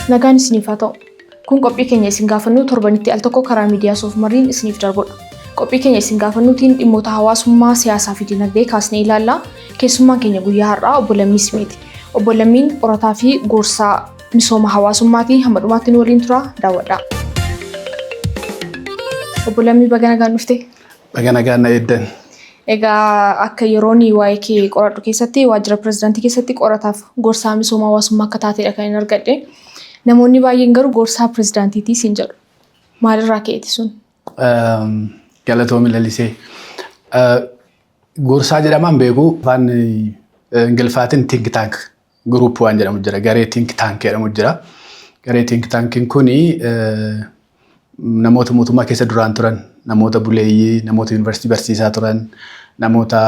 Nagaan isiniif haa ta'u. Kun qophii keenya isin gaafannu torbanitti al tokko karaa miidiyaa Soofmariin isiniif darbudha. Qophii keenya isin gaafannuutiin dhimmoota hawaasummaa, siyaasaa fi dinagdee kaasnee ilaalla. Keessummaan keenya guyyaa har'aa Obbo Lammii Simeeti. Obbo Lammiin qorataa fi gorsaa misooma hawaasummaatii. Hamma dhumaatti nu waliin tura, daawwadhaa. Obbo Lammii, baga nagaan dhufte. Baga nagaan na eeddan. Egaa, akka yeroon waa'ee kee qoradhu keessatti waajjira pirezidaantii keessatti qorataaf gorsaa misooma hawaasummaa akka taateedha kan hin argadhe. Namoonni baay'een garuu gorsaa pirezidaantiitii siin jedhu. Maalirraa ka'eeti sun? Galatoomi, Lalisee. Gorsaa jedhamaan beeku. Afaan Ingiliffaatiin think tank group waan jedhamu jira. Garee think tank jedhamu jira. Garee think tankiin kuni namoota mootummaa keessa duraan turan, namoota buleeyyii, namoota yuunivarsiitii barsiisaa turan, namoota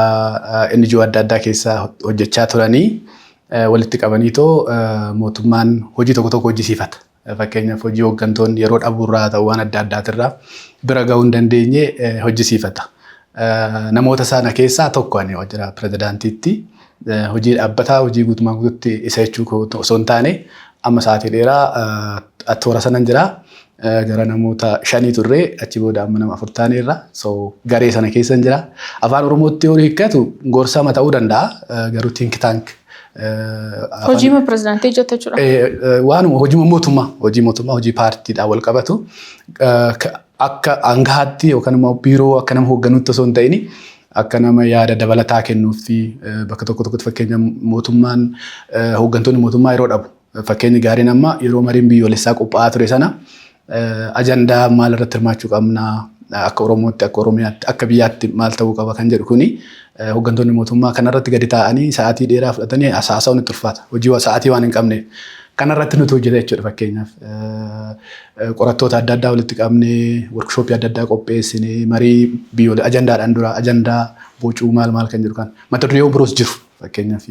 NGO adda addaa keessa hojjechaa turanii walitti qabaniitoo mootummaan hojii tokko tokko hojjisiifata. Fakkeenyaaf, hojii hooggantoonni yeroo dhabuurraa ta'u waan adda addaatirraa bira gahuu hin dandeenye hojjisiifata. Namoota sana keessaa tokko ani waajjira pirezidaantiitti hojii dhaabbataa, hojii guutumaa guututti isa jechuu osoo hin taane, amma sa'aatii dheeraa toora sanan jira. Gara namoota shanii turre, achi booda amma nama 4 taaneerra. So garee sana keessa jira. Afaan Oromootti yoo hiikkatu gorsama ta'uu danda'a. Garuu think tank. Hojii pirezidaantii hojjetta jechuudha. Waanuma hojii mootummaa, hojii mootummaa, hojii paartiidhaan wal qabatu, akka aangahaatti yookaan immoo biiroo akka nama hoogganuutti osoo hin ta'in, akka nama yaada dabalataa kennuuf bakka tokko tokkotti, fakkeenya mootummaan, hooggantoonni mootummaa yeroo dhabu. Fakkeenyi gaariin amma yeroo mariin biyyoolessaa qophaa'aa ture sana, ajandaa maal irratti hirmaachuu qabnaa, akka Oromootti, akka Oromiyaatti, akka biyyaatti maal ta'uu qaba kan jedhu kuni, hooggantoonni mootummaa kanarratti gadi taa'anii sa'aatii dheeraa fudhatanii haasa'uun itti ulfaata. Hojii sa'aatii waan hin qabneef. Kanarratti nuti hojjeta jechuudha. Fakkeenyaaf, qorattoota adda addaa walitti qabnee, workshopii adda addaa qopheessinee, marii biyyoolii ajandaadhaan dura ajandaa bocuu, maal maal kan jedhu kan mata duree biroos jiru. Fakkeenyaaf,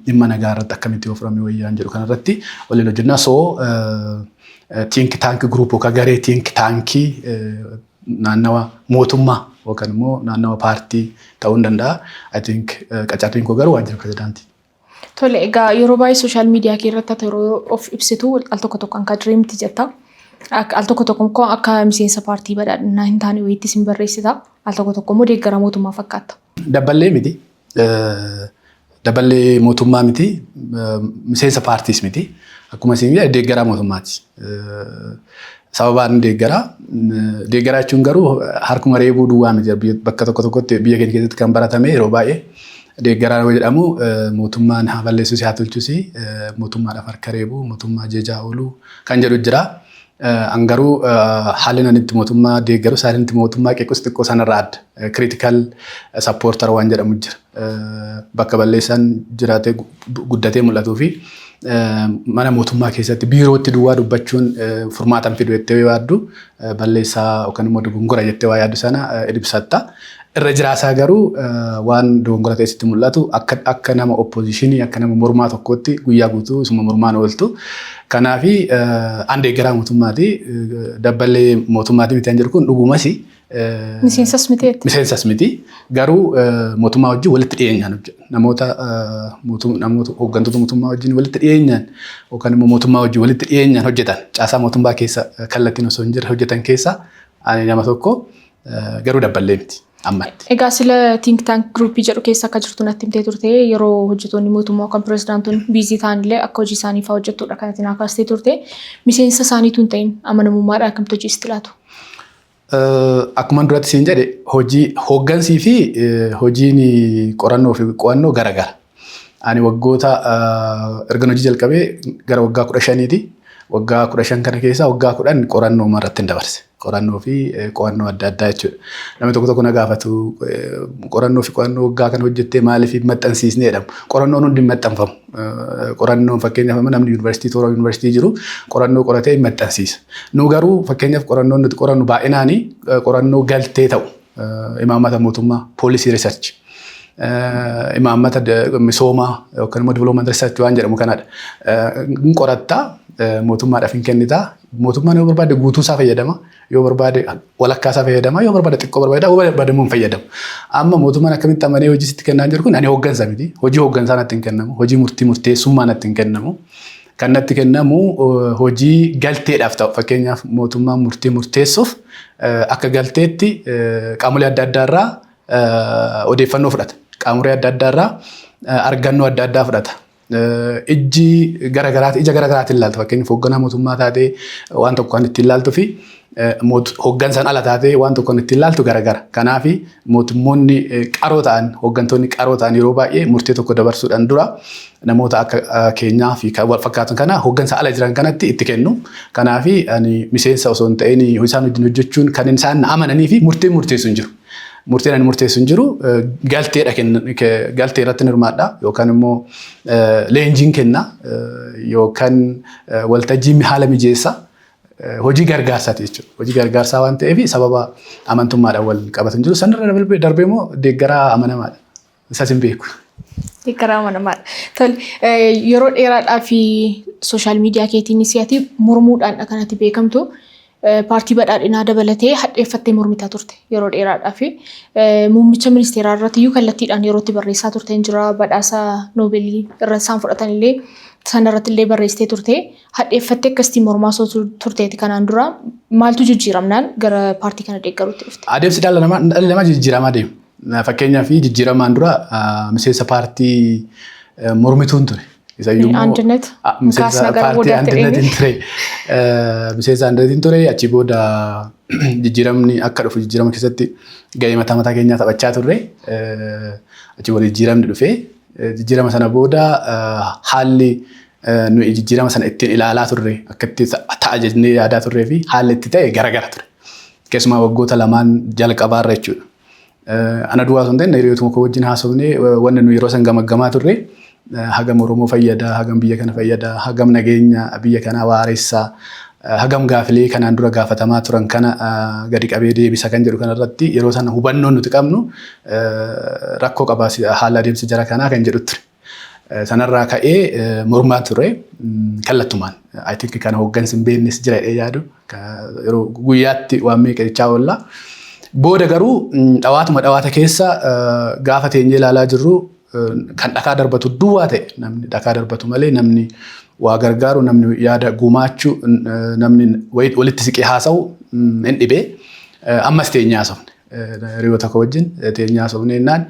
dhimma nagaa irratti akkamitti yoo furame wayyaan jedhu kanarratti waliin hojjennaa. So think tank group yookaan garee think tankii naannawa mootummaa yookaan immoo naannawa paartii ta'uu hin danda'a. I think qacarriin koo garuu waajjira pirezidaantii. Tole, egaa yeroo baay'ee social media kee irratti ati yeroo of ibsitu al tokko tokko kan kadiree miti jetta. Al tokko tokko immoo akka miseensa paartii badhaadhinaa hin taane wayiitti sin barreessita. Al tokko tokko immoo deeggara mootummaa fakkaata. Dabballee miti. Dabballee mootummaa miti. Miseensa paartiis miti. Akkuma isin jedhe, deeggaraa mootummaati. Sababaan deeggaraa. Deeggaraa jechuun garuu harkuma reebuu duwwaa miti. Bakka tokko tokkotti biyya keenya keessatti kan baratame, yeroo baay'ee deeggaraa yoo jedhamu mootummaan haa balleessus haa tolchus mootummaadhaaf harka reebuu, mootummaa jejaa ooluu kan jedhu jira. An garuu haalli nan itti mootummaa deeggaru, haalli itti mootummaa qeequs xiqqoo sanarraa adda. Critical supporter waan jedhamu jira. Bakka balleessaan jiraatee guddatee mul'atuu fi mana mootummaa keessatti biirootti duwwaa dubbachuun furmaatan fidu jettee yoo yaaddu, balleessaa yookaan immoo dogongora jettee waa yaaddu sana ibsatta. Irra jiraasaa garuu waan dogongora ta'e sitti mul'atu akka nama oppositionii, akka nama mormaa tokkotti guyyaa guutuu isuma mormaan ooltu. Kanaafi an deeggaraa mootummaati. Dabballee mootummaati miti kan jedhu kun dhugumas. Miseensas miti jette. Miseensas miti. Garuu mootummaa wajjin walitti dhiyeenyaan hojjedha. Namoota hooggantoota mootummaa wajjin walitti dhiyeenyaan yookaan immoo mootummaa wajjin walitti dhiyeenyaan hojjetan, caasaa mootummaa keessa kallattiin osoo hin jirre hojjetan keessa ani nama tokko, garuu dabballee miti ammatti. Egaa sila think tank groupii jedhu keessa akka jirtu natti himtee turte. Yeroo hojjettoonni mootummaa yookaan pirezidaantonni busy ta'anillee akka hojii isaanii fa'aa hojjettudha kan ati naa kaastee turte. Miseensa isaaniitu hin ta'in amanamummaadhaan akkamitti hojii sitti laatu? Akkuma duratti siin jedhe, hojii hooggansii fi hojiin qorannoo fi qo'annoo garagara. Ani waggoota ergan hojii jalqabee gara waggaa 15ti. Waggaa 15 kana keessaa waggaa 10 qorannoo irratti hin dabarse. Qorannoo fi qo'annoo adda addaa jechuudha. Namni tokko tokko na gaafatu, qorannoo fi qo'annoo waggaa kana hojjettee maaliif hin maxxansiisne jedhamu. Qorannoon hundi hin maxxanfamu. Qorannoon, fakkeenyaaf, namni yuunivarsiitii, toora yuunivarsiitii jiru qorannoo qoratee hin maxxansiisa. Nu garuu, fakkeenyaaf, qorannoon nuti qorannu baay'inaani qorannoo galtee ta'u, imaammata mootummaa, policy research, imaammata misoomaa yookaan immoo development research waan jedhamu kanadha. Hin qorattaa, mootummaadhaaf hin kennitaa. Mootummaan yoo barbaade guutuu isaa fayyadama, yoo barbaade walakkaa isaa fayyadama, yoo barbaade xiqqoo barbaade, yoo barbaade immoo hin fayyadamu. Amma mootummaan akkamitti amanee hojii sitti kennaa jiru kun, ani hooggansa miti. Hojii hooggansaa natti hin kennamu. Hojii murtii murteessummaa natti hin kennamu. Kan natti kennamu hojii galteedhaaf ta'u, fakkeenyaaf mootummaan murtii murteessuuf akka galteetti qaamolee adda addaa irraa odeeffannoo fudhata. Qaamolee adda addaa irraa argannoo adda addaa fudhata. Ijji garagaraati, ija garagaraatiin ilaalta. Fakkeenyaaf, hoogganaa mootummaa taatee waan tokko kan ittiin ilaaltuu fi hooggansaan ala taatee waan tokko kan ittiin ilaaltu garagara. Kanaaf mootummoonni qaroo ta'an, hooggantoonni qaroo ta'an yeroo baay'ee murtee tokko dabarsuudhaan dura namoota akka keenyaa fi kan wal fakkaatan kana, hooggansa ala jiran kanatti itti kennu. Kanaaf ani miseensa osoo hin ta'in isaan wajjin hojjechuun kan isaan amananii fi murtee murteessu hin jiru. Murteen ani murteessu hin jiru, galteedha, galtee irratti hirmaadha yookaan immoo leenjiin kenna yookaan waltajjii haala mijeessa, hojii gargaarsaati jechuudha. Hojii gargaarsaa waan ta'eef sababa amantummaadhaan wal qabatu hin jiru. Sanarra darbee immoo deeggaraa amanamaadha. Isas hin beeku. Deeggaraa amanamaadha. Tole, yeroo dheeraadhaa fi social media keetiin si'ati mormuudhaan kan ati beekamtu, paartii Badhaadhinaa dabalatee hadheeffattee mormitaa turte yeroo dheeraadhaa fi muummicha ministeeraa irratti iyyuu kallattiidhaan yeroo itti barreessaa turte hin jira. Badhaasa Noobeelii irra isaan fudhatan illee sana irratti illee barreessitee turte. Hadheeffattee akkasitti mormaa osoo turteeti kanaan dura, maaltu jijjiiramnaan gara paartii kana deeggaruutti dhufte? Adeemsi dhala namaa, dhalli namaa jijjiiramaa deema. Fakkeenyaaf, jijjiiramaan dura miseensa paartii mormituun ture. Isayyuu immoo Andinet. Miseensa paartii Andinetiin ture. Miseensa Andinetiin ture. Achi booda jijjiiramni akka dhufu jijjiirama keessatti gahee mataa mataa keenyaa taphachaa turre. Achi booda jijjiiramni dhufe. Jijjiirama sana booda haalli nuyi jijjiirama sana ittiin ilaalaa turre, akka itti ta'a jennee yaadaa turree fi haalli itti ta'e garagara ture. Keessumaa waggoota 2n jalqabaarra jechuudha. Ana duwwaa osoo hin ta'in hiriyootuma koo wajjin haasofnee, wanni nu yeroo san gamaggamaa turre hagam Oromoo fayyada, hagam biyya kana fayyada, hagam nageenya biyya kanaa waaressaa, hagam gaafilee kanaan dura gaafatamaa turan kana gadi qabee deebisa kan jedhu kanarratti yeroo sana hubannoon nuti qabnu rakkoo qaba haala adeemsa jara kanaa kan jedhu ture. Sanarraa ka'ee mormaa ture kallattumaan. I think kana hooggansi hin beeknes jira jedhee yaadu. Yeroo guyyaatti waan meeqa jechaa oolla. Booda garuu dhawaatuma dhawaata keessa gaafa teenyee ilaalaa jirru kan dhakaa darbatu duwwaa ta'e, namni dhakaa darbatu malee namni waa gargaaru, namni yaada gumaachuu, namni walitti siqee haasa'u hin dhibee. Ammas teenyee haasofne. Hiriyoota koo wajjin teenyee haasofne jennaan,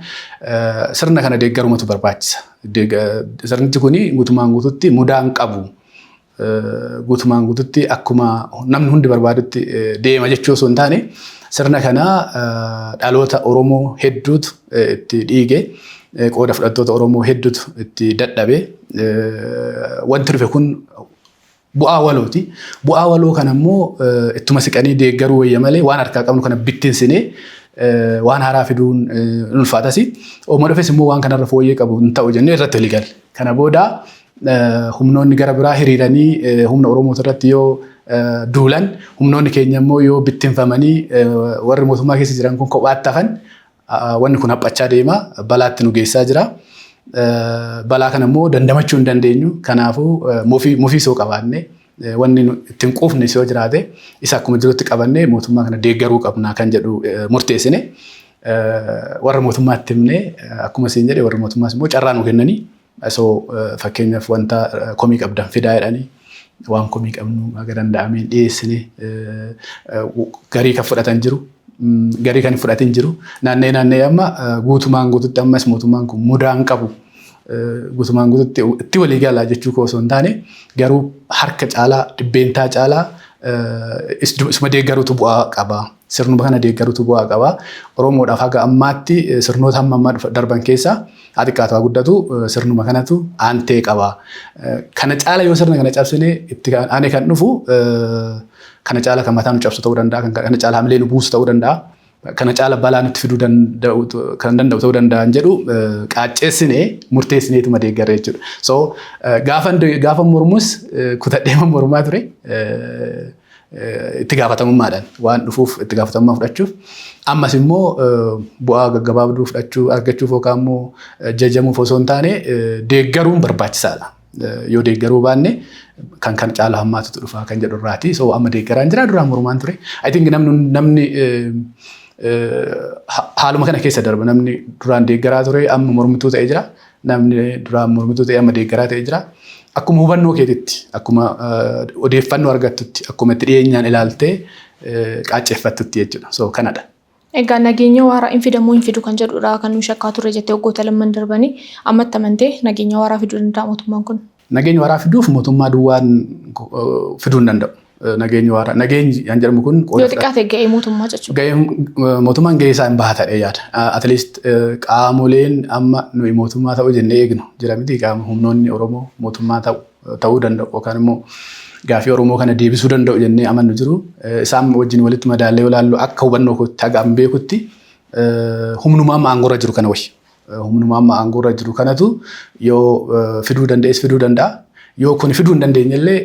sirna kana deeggarumatu barbaachisa. Sirnichi kuni guutumaan guututti mudaa hin qabu. Guutumaan guututti akkuma namni hundi barbaadutti deema jechuu osoo hin taane, sirna kana dhaloota Oromoo hedduutu itti dhiige, qooda fudhattoota Oromoo hedduutu itti dadhabe. Wanti dhufe kun bu'aa walooti. Bu'aa waloo kana immoo ittuma siqanii deeggaruu wayya malee waan harkaa qabnu kana bittinsinee waan haaraa fiduun ulfaatas. Ooma dhufes immoo waan kanarra fooyyee qabu hin ta'u jennee irratti walii galle. Kana booda humnoonni gara biraa hiriiranii humna Oromoo irratti yoo duulan, humnoonni keenya immoo yoo bittinfamanii warri mootummaa keessa jiran kun kophaatti hafan, wanni kun haphachaa deema, balaatti nu geessaa jira. Balaa kana immoo dandamachuu hin dandeenyu. Kanaafuu mufii soo qabaanne, wanni ittiin quufne soo jiraate, isa akkuma jirutti qabannee mootummaa kana deeggaruu qabna kan jedhu murteessine. Warra mootummaatti himne. Akkuma isin jedhe, warri mootummaas immoo carraa nu kennanii, osoo fakkeenyaaf wanta komii qabdan fidaa jedhanii, waan komii qabnu haga danda'ameen dhiyeessine. Garii kan fudhatan jiru, garii kan hin fudhatin jiru. Naannee naannee amma guutumaan guututti ammas mootummaan kun mudaa hin qabu. Guutumaan guututti itti walii galaa jechuu koo osoo hin taane, garuu harka caalaa, dhibbeentaa caalaa isuma deeggaruutu bu'aa qaba. Sirnuma kana deeggaruutu bu'aa qaba. Oromoodhaaf haga ammaatti sirnoota hamma ammaa darban keessaa haa xiqqaatu haa guddatu sirnuma kanatu aantee qaba. Kana caala yoo sirna kana cabsine, itti aanee kan dhufu kana caala kan mataa nu cabsu ta'uu danda'a. Kana caala hamilee nu buusu ta'uu danda'a. Kana caala balaa nutti fiduu danda'u kan danda'u ta'uu danda'an jedhu qaacceessinee murteessineetuma deeggarre jechuudha. So gaafa mormus kutadhee mormaa ture. Itti gaafatamummaadhaan waan dhufuuf itti gaafatamummaa fudhachuuf, ammas immoo bu'aa gaggabaabduu fudhachuu argachuuf yookaan immoo jajamuuf osoo hin taane deeggaruun barbaachisaadha. Yoo deeggaruu baanne kan kan caala hammaatutu dhufa kan jedhu irraati. So amma deeggaraan jira, duraan mormaan ture. I think namni haaluma kana keessa darba. Namni duraan deeggaraa ture amma mormituu ta'ee jira. Namni duraan mormituu ta'e amma deeggaraa ta'ee jira. Akkuma hubannoo keetitti, akkuma odeeffannoo argattutti, akkuma itti dhiyeenyaan ilaaltee qaacceeffattutti jechuudha. So kanadha. Egaa nageenya waaraa hin fidamoo hin fidu kan jedhudha kan nu shakkaa turre jettee waggoota lamman darbanii ammatti amantee nageenya waaraa fiduu danda'a mootummaan kun? Nageenya waaraa fiduuf mootummaa duwwaan fiduu hin danda'u. Nageenya waaraa, nageenyi kan jedhamu kun Yoo xiqqaate ga'ee mootummaa jechuudha. Ga'ee mootummaan ga'ee isaa hin baha ta'ee yaada. At least qaamoleen amma nuyi mootummaa ta'uu jennee eegnu jira miti, qaama humnoonni Oromoo mootummaa ta'uu danda'u yookaan immoo gaafii Oromoo kana deebisuu danda'u jennee amannu jiru. Isaan wajjin walitti madaallee ilaallu, akka hubannoo kootti, haga an beekutti, humnumaa amma aangoorra jiru kana wayya. Humnumaa amma aangoorra jiru kanatu yoo fiduu danda'es fiduu danda'a. Yoo kun fiduu hin dandeenye illee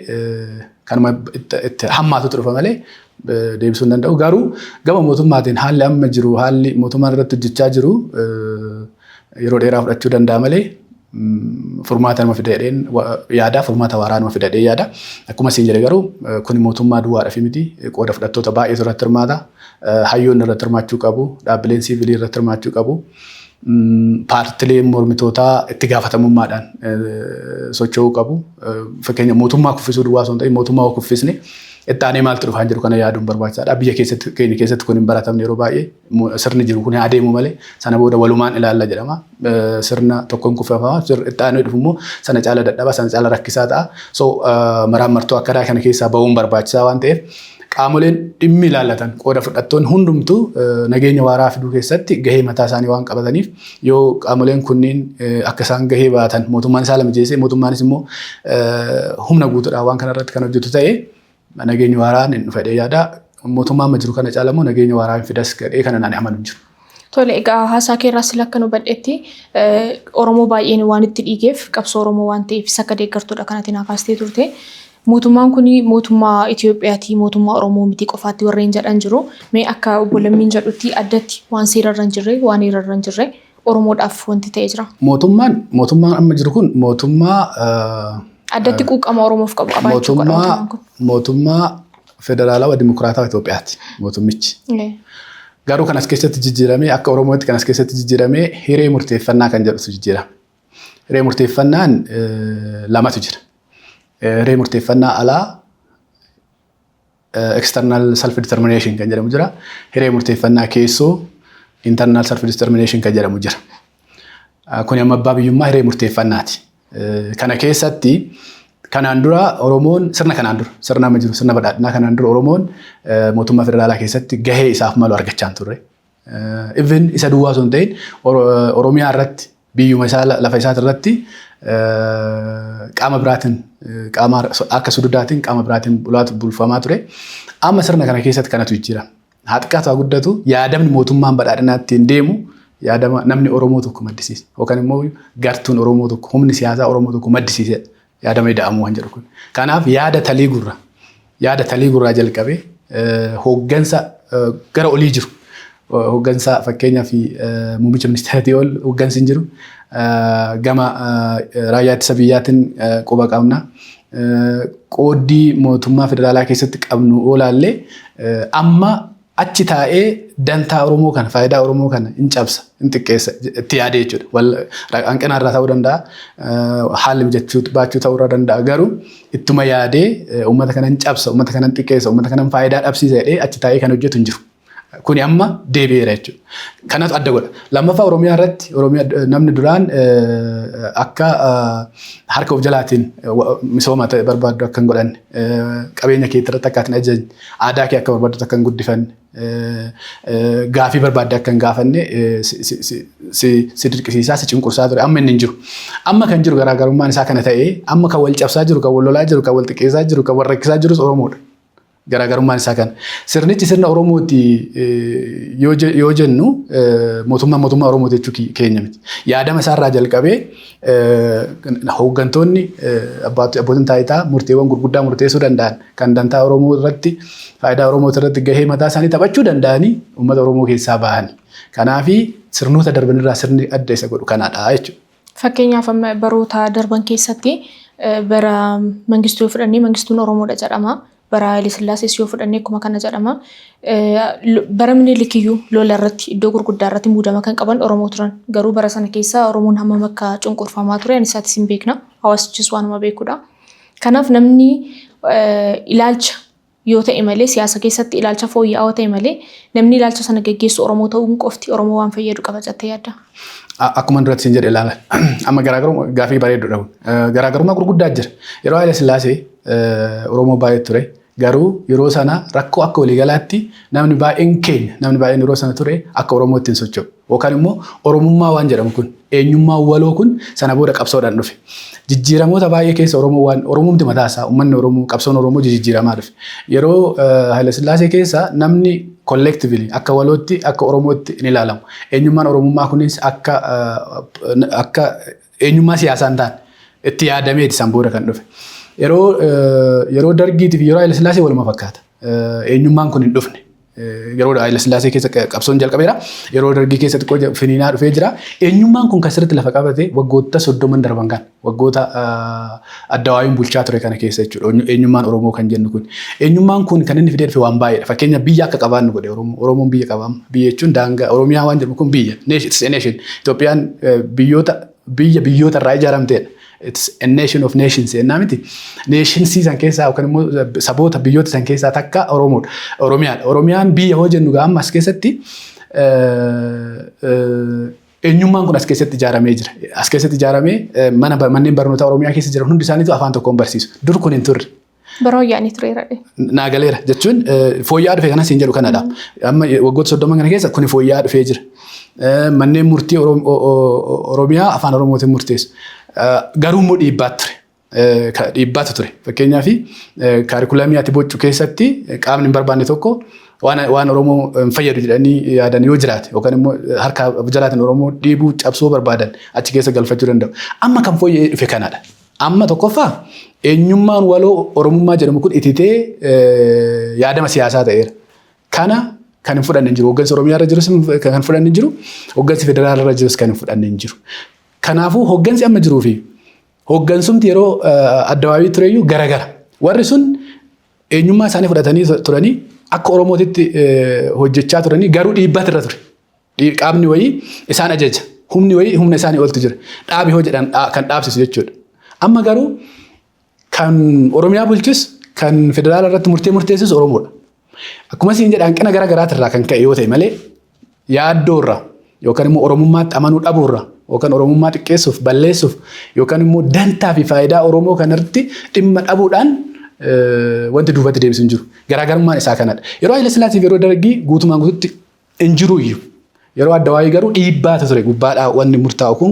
kanuma itti hammaatutu dhufa malee deebisuu hin danda'u. Garuu gama mootummaatiin haalli amma jiru, haalli mootummaan irratti hojjechaa jiru yeroo dheeraa fudhachuu danda'a malee furmaata nama fida jedheen yaada, furmaata waaraa nama fida jedhee yaada. Akkuma isin jedhe garuu kun mootummaa duwwaadhaaf miti, qooda fudhattoota baay'eetu irratti hirmaata. Hayyoonni irratti hirmaachuu qabu. Dhaabbileen siivilii irratti hirmaachuu qabu. Paartileen mormitootaa itti gaafatamummaadhaan socho'uu qabu. Fakkeenya mootummaa kuffisuu duwwaa osoo hin ta'in, mootummaa kuffisne itti aanee maaltu dhufaa jiru kana yaaduun barbaachisaadha. Biyya keessatti, keenya keessatti kun hin baratamne. Yeroo baay'ee sirni jiru kun adeemu malee sana booda walumaan ilaalla jedhama. Sirna tokkoon kuffifama, itti aanee dhufu immoo sana caala dadhaba, sana caala rakkisaa ta'a. So maraan martoo akkanaa kana keessaa bahuun barbaachisaa waan ta'eef, qaamoleen dhimmi ilaallatan, qooda fudhattoonni hundumtuu nageenya waaraa fiduu keessatti gahee mataa isaanii waan qabataniif, yoo qaamoleen kunniin akka isaan gahee baatan mootummaan isaa mijeessee, mootummaanis immoo humna guutuudhaan waan kana irratti kan hojjetu ta'e, nageenya waaraan hin dhufa jedhee yaada. Mootummaa amma jiru kana caala immoo nageenya waaraa hin fidas jedhee kana naan amanu hin jiru. Tole, egaa haasaa kee irraa sila akka nu hubadhetti Oromoo baay'een waan itti dhiigeef, qabsoo Oromoo waan ta'eef isa akka deeggartuudha kanatti naa kaastee turte. Mootummaan kun mootummaa Itoophiyaati, mootummaa Oromoo miti qofaatti warreen jedhan jiru. Mee akka obbo Lammiin jedhutti addatti waan seerarra hin jirre, waan heerarra hin jirre Oromoodhaaf wanti ta'e jira? Mootummaan amma jiru kun mootummaa Addatti quuqama Oromoof qabu qabaachuu qaba mootummaan kun. Mootummaa federaalawaa dimokiraatawaa Itoophiyaati mootummichi. Garuu kan as keessatti jijjiiramee, akka Oromootti kan as keessatti jijjiiramee, hiree murteeffannaa kan jedhutu jijjiirame. Hiree murteeffannaan lamatu jira. Hiree murteeffannaa alaa, external self determination kan jedhamu jira. Hiree murteeffannaa keessoo, internal self determination kan jedhamu jira. Kuni amma abbaa biyyummaa hiree murteeffannaati. Kana keessatti kanaan dura Oromoon sirna kanaan dura, sirna amma jiru, sirna badhaadhinaa kanaan dura, Oromoon mootummaa federaalaa keessatti gahee isaaf malu argachaa hin turre. Even isa duwwaa osoo hin ta'in, Oromiyaa irratti, biyyuma isaa, lafa isaati irratti qaama biraatiin, qaama akka sududaatiin qaama biraatiin bulaatu bulfamaa ture. Amma sirna kana keessatti kanatu jijjiirame. Haa xiqqaatu haa guddatu, yaadamni mootummaan badhaadhinaa ittiin deemu yaadama namni Oromoo tokko maddisiise yookaan immoo gartuun Oromoo tokko, humni siyaasaa Oromoo tokko maddisiisedha. Yaadama ida'amuu kan jedhu kun. Kanaaf yaada talii gurraa jalqabee hooggansa gara olii jiru, hooggansa fakkeenyaaf muummicha ministeeratii ol hooggansi hin jiru, gama raayyaa ittisa biyyaatiin quba qabna. Qooddii mootummaa federaalaa keessatti qabnu oolaallee amma achi taa'ee dantaa Oromoo kana, faayidaa Oromoo kana hin cabsa, hin xiqqeessa itti yaadee jechuudha. Hanqina irraa ta'uu danda'a, haalli mijachuu baachuu ta'uu irraa danda'a, garuu ittuma yaadee uummata kana hin cabsa, uummata kana hin xiqqeessa, uummata kana faayidaa dhabsiisa jedhee achi taa'ee kan hojjetu hin jiru. Kuni amma deebi'eera jechuudha. Kanatu adda godha. Lammaffaa, Oromiyaa irratti namni duraan akka harka of jalaatiin misooma ta'e barbaaddu akka hin godhanne, qabeenya keetti irratti akka hin ajajne, aadaa kee akka barbaaddu akka hin guddifanne, gaafii barbaadde akka hin gaafanne si dirqisiisaa, si cunqursaa ture. Amma inni hin jiru. Amma kan jiru garaagarummaan isaa kana ta'ee, amma kan wal cabsaa jiru, kan wal lolaa jiru, kan wal xiqqeessaa jiru, kan wal rakkisaa jirus Oromoodha. Garaagarummaan isaa kana. Sirnichi sirna Oromooti yoo jennu, mootummaa mootummaa Oromooti jechuu keenya miti. Yaadama isaarraa jalqabee hooggantoonni, abbootiin taayitaa murteewwan gurguddaa murteessuu danda'an, kan dantaa Oromoo irratti, faayidaa Oromoo irratti gahee mataa isaanii taphachuu danda'anii uummata Oromoo keessaa bahani. Kanaafi sirnoota darbanirraa sirni adda isa godhu kanadha jechuudha. Fakkeenyaaf amma baroota darban keessatti, bara Mangistuu yoo fudhannee, Mangistuun Oromoodha jedhama. Bara Haile Sillaasees yoo fudhannee akkuma kana jedhama. Bara Minilikiyyuu lola irratti iddoo gurguddaa irratti muudama kan qaban Oromoo turan. Garuu bara sana keessa Oromoon hammam akka cunqurfamaa ture ani isaatis hin beekna. Hawaasichis waanuma beekudha. Kanaaf namni ilaalcha yoo ta'e malee, siyaasa keessatti ilaalcha fooyya'aa ta'e malee, namni ilaalcha sana geggeessu Oromoo ta'uun qofti Oromoo waan fayyadu qaba jettee yaadda? Akkuma duratti siin jedhe, ilaala. Amma garaagarummaa, gaafii bareedduudha kun. Garaagarummaa gurguddaa jira. Yeroo Haayile Sillaasee Oromoo baay'ee ture. Garuu yeroo sana rakkoo akka waliigalaatti namni baay'een keenya, namni baay'een yeroo sana ture akka Oromootti hin socho'u. Yookaan immoo Oromummaa waan jedhamu kun, eenyummaa waloo kun sana booda qabsoodhaan dhufe. Jijjiiramoota baay'ee keessa Oromoo waan Oromumti mataa isaa, uummanni Oromoo, qabsoon Oromoo jijjiiramaa dhufe. Yeroo Haayile Sillaasee keessa namni collectively akka walootti, akka Oromootti hin ilaalamu. Eenyummaan Oromummaa kunis akka eenyummaa siyaasaa hin taane itti yaadameeti san booda kan dhufe. Yeroo Dargiitii fi yeroo Haayile Sillaasee waluma fakkaata. Eenyummaan kun hin dhufne. Yeroo Haayile Sillaasee keessa qabsoon jalqabeera. Yeroo Dargii keessa xiqqoo finiinaa dhufee jira. Eenyummaan kun kan sirriitti lafa qabate waggoota 30n darban kan waggoota ADWUIn bulchaa ture kana keessa jechuudha. Eenyummaan Oromoo kan jennu kun. Eenyummaan kun kan inni fidee dhufe waan baay'eedha. Fakkeenya, biyya akka qabaannu godhe Oromoo. Oromoon biyya qabaama. Biyya jechuun daangaa Oromiyaa waan jedhamu kun biyya. It's a nation. Itoophiyaan biyyoota biyya biyyoota irraa ijaaramteedha. It's a nation of nations jennaa miti. Nationsii san keessaa yookaan immoo saboota biyyoota san keessaa takka Oromoodha. Oromiyaadha. Oromiyaan biyya hoo jennu amma as keessatti eenyummaan kun as keessatti ijaaramee jira. As keessatti ijaaramee mana manneen barnootaa Oromiyaa keessa jiran hundi isaaniitu afaan tokkoon barsiisu. Dur kun hin turre. Bara wayyaanii tureera. Naagaleera jechuun fooyya'aa dhufe kanas hin jedhu kanadha. Amma waggoota 30 kana keessa kuni fooyya'aa dhufee jira. Manneen murtii Oromiyaa afaan Oromootiin murteessu. Garuu immoo dhiibbaatu ture. Dhiibbaatu ture. Fakkeenyaaf, curriculumii ati boccu keessatti qaamni hin barbaanne tokko waan Oromoo hin fayyadu jedhanii yaadan yoo jiraate, yookaan immoo harka jalaatiin Oromoo dhiibuu cabsuu barbaadan, achi keessa galfachuu danda'u. Amma kan fooyya'ee dhufe kanadha. Amma tokkoffaa eenyummaan waloo Oromummaa jedhamu kun ititee yaadama siyaasaa ta'eera. Kana kan hin fudhanne hin jiru. Hooggansi Oromiyaa irra jirus kan hin fudhanne hin jiru. Hooggansi federaala irra jirus kan hin fudhanne hin jiru. Kanaafuu hooggansi amma jiruu fi hooggansumti yeroo ADWUI tureyyuu garagara. Warri sun eenyummaa isaanii fudhatanii turanii, akka Oromootitti hojjechaa turanii, garuu dhiibbaatu irra ture. Qaamni wayii isaan ajaja. Humni wayii humna isaanii oltu jira. Dhaabi hoo jedhan kan dhaabsisu jechuudha. Amma garuu kan Oromiyaa bulchus, kan federaala irratti murtee murteessus Oromoodha. Akkuma isin jedhan, hanqina gara garaatirraa kan ka'e yoo ta'e malee, yaaddoorra yookaan immoo Oromummaatti amanuu dhabuurra yookaan Oromummaa xiqqeessuuf, balleessuuf yookaan immoo dantaa fi faayidaa Oromoo kanarratti dhimma dhabuudhaan wanti duubatti deebisu hin jiru. Garaagarummaan isaa kanadha. Yeroo Haayile Sillaasee fi yeroo Dargii guutumaan guututti hin jiru iyyuu. Yeroo ADWUI garuu dhiibbaatu ture, gubbaadhaa wanni murtaa'u kun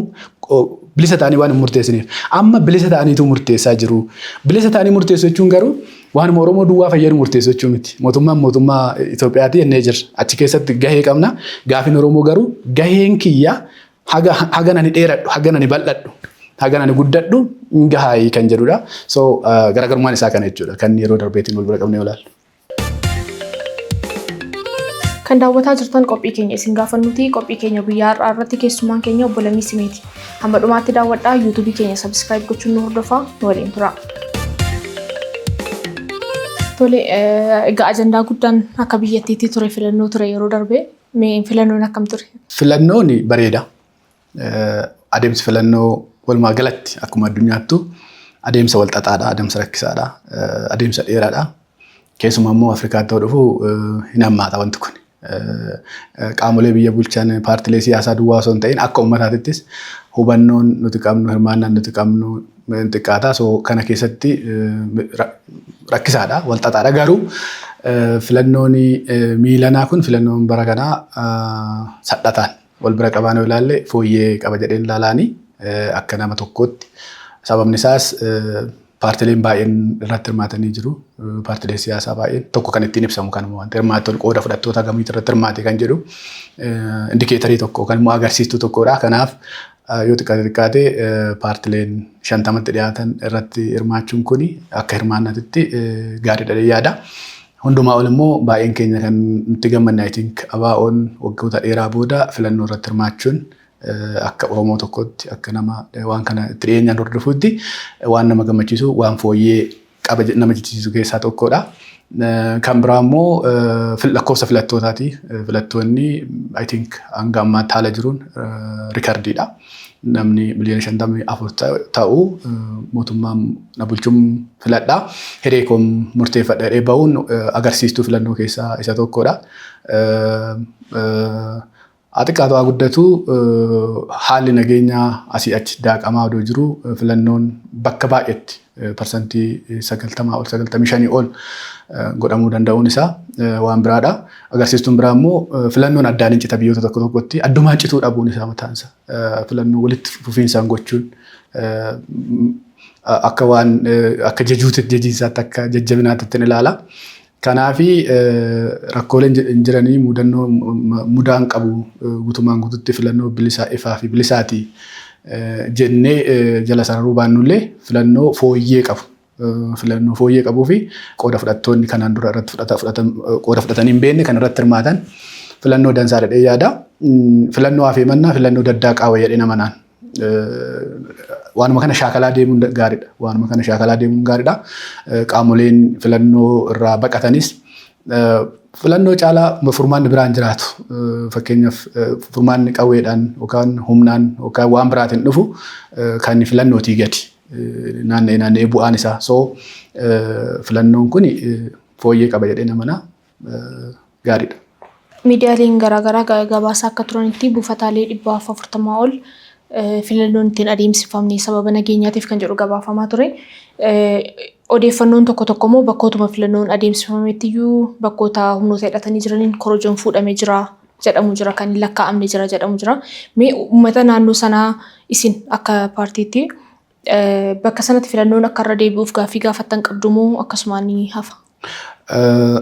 bilisa ta'anii waan hin murteessiniif. Amma bilisa ta'aniitu murteessaa jiru. Bilisa ta'anii murteessu jechuun garuu waanuma Oromoo duwwaa fayyadu murteessu jechuu miti. Mootummaan mootummaa Itoophiyaati jennee jirra. Achi keessatti gahee qabna. Gaafiin Oromoo garuu gaheen kiyya haga nani dheeradhu, haga nani bal'adhu, haga nani guddadhu hin gahaayii kan jedhudha. So garaagarummaan isaa kana jechuudha. Kan yeroo darbeetiin wal bira qabnee ilaallu. Kan daawwataa jirtan qophii keenya isin gaafannuti. Qophii keenya guyyaa har'aa irratti keessummaan keenya obbo Lammii Simeeti. Hamma dhumaatti daawwadhaa, YouTubeii keenya subscribe gochuun nu hordofaa, nu waliin tura. Tole, egaa ajandaa guddaan akka biyyattiitti ture filannoo ture yeroo darbe. Mee filannoon akkam ture? Filannoon bareeda. Adeemsi filannoo walumaa galatti akkuma addunyaattu adeemsa wal xaxaadha, adeemsa rakkisaadha, adeemsa dheeraadha. Keessumaa immoo Afrikaatti yoo dhufu hin hammaata wanti kun. Qaamolee biyya bulchan, paartilee siyaasaa duwwaa osoo hin ta'in, akka uummataatittis hubannoon nuti qabnu, hirmaannaan nuti qabnu xiqqaata. So kana keessatti rakkisaadha, wal xaxaadha. Garuu filannoon miilanaa kun, filannoon bara kanaa sadhataan wal bira qabaan yoo ilaalle fooyyee qaba jedheen ilaalaanii akka nama tokkootti. Sababni isaas paartileen baay'een irratti hirmaatanii jiru. Paartileen siyaasaa baay'een tokko kan ittiin ibsamu kanuma waan ta'eef, hirmaattonni qooda fudhattoota gamiitu irratti hirmaate kan jedhu indicatorii tokko yookaan immoo agarsiistuu tokkodha. Kanaaf yoo xiqqaate xiqqaate paartileen 50tti dhiyaatan irratti hirmaachuun kuni akka hirmaannaatitti gaariidha yaada. Hundumaa ol immoo baay'een keenya kan nutti gammanne, I think, ABO'n waggoota dheeraa booda filannoo irratti hirmaachuun akka Oromoo tokkotti, akka nama waan kana itti dhiyeenyaan hordofuutti waan nama gammachiisu, waan fooyyee qaba nama jechisiisu keessaa tokkodha. Kan biraa immoo lakkoofsa filattootaati. Filattoonni, I think, hanga ammaatti haala jiruun recordiidha. Namni miliyoona 54 ta'u mootummaan na bulchuun filadhaa. Hiree koon murteeffadha jedhee bahuun agarsiistuu filannoo keessaa isa tokkodha. Haa xiqqaatu haa guddatu, haalli nageenyaa asii achi daaqamaa odoo jiru filannoon bakka baay'eetti 90% ol, 95 ol godhamuu danda'uun isaa waan biraadha. Agarsiistuun biraa immoo filannoon addaan hin cita biyyoota tokko tokkotti, addumaan cituu dhabuun isaa mataan isaa filannoo walitti fufiinsaan gochuun akka waan akka jajuutti, jajiinsaatti, akka jajjabinaatti ittiin ilaala. Kanaafi rakkooleen jiranii mudannoo mudaan qabu guutumaan guututti filannoo bilisaa, ifaa fi bilisaati jennee jala sararuu baannullee, filannoo fooyyee qabu. Filannoo fooyyee qabuu fi qooda fudhattoonni kanaan dura irratti qooda fudhatanii hin beekne kan irratti hirmaatan filannoo dansaa jedhee yaada. Filannoo hafee mannaa filannoo daddaaqaa wayya jedhee nama naan. Waanuma kana shaakalaa deemuun gaariidha. Waanuma kana shaakalaa deemuun gaariidha. Qaamoleen filannoo irraa baqatanis filannoo caalaa furmaanni biraan jiraatu. Fakkeenyaaf, furmaanni qawweedhaan yookaan humnaan yookaan waan biraatiin dhufu kan filannootii gadi. Naanna'ee naanna'ee bu'aan isaa. So filannoon kun fooyyee qaba jedhee namana, gaariidha. Miidiyaaleen garaagaraa gabaasaa akka turanitti, buufataalee 440 ol filannoon ittiin adeemsifamne sababa nageenyaatiif kan jedhu gabaafamaa ture. Odeeffannoon tokko tokko immoo bakkootuma filannoon adeemsifametti iyyuu bakkoota humnoota hidhatanii jiraniin korojoon fuudhamee jira jedhamu jira, kan hin lakkaa'amne jira jedhamu jira. Mee uummata naannoo sanaa isin akka paartiitti bakka sanatti filannoon akka irra deebi'uuf gaaffii gaafattan qabdu moo akkasumaan ni hafa?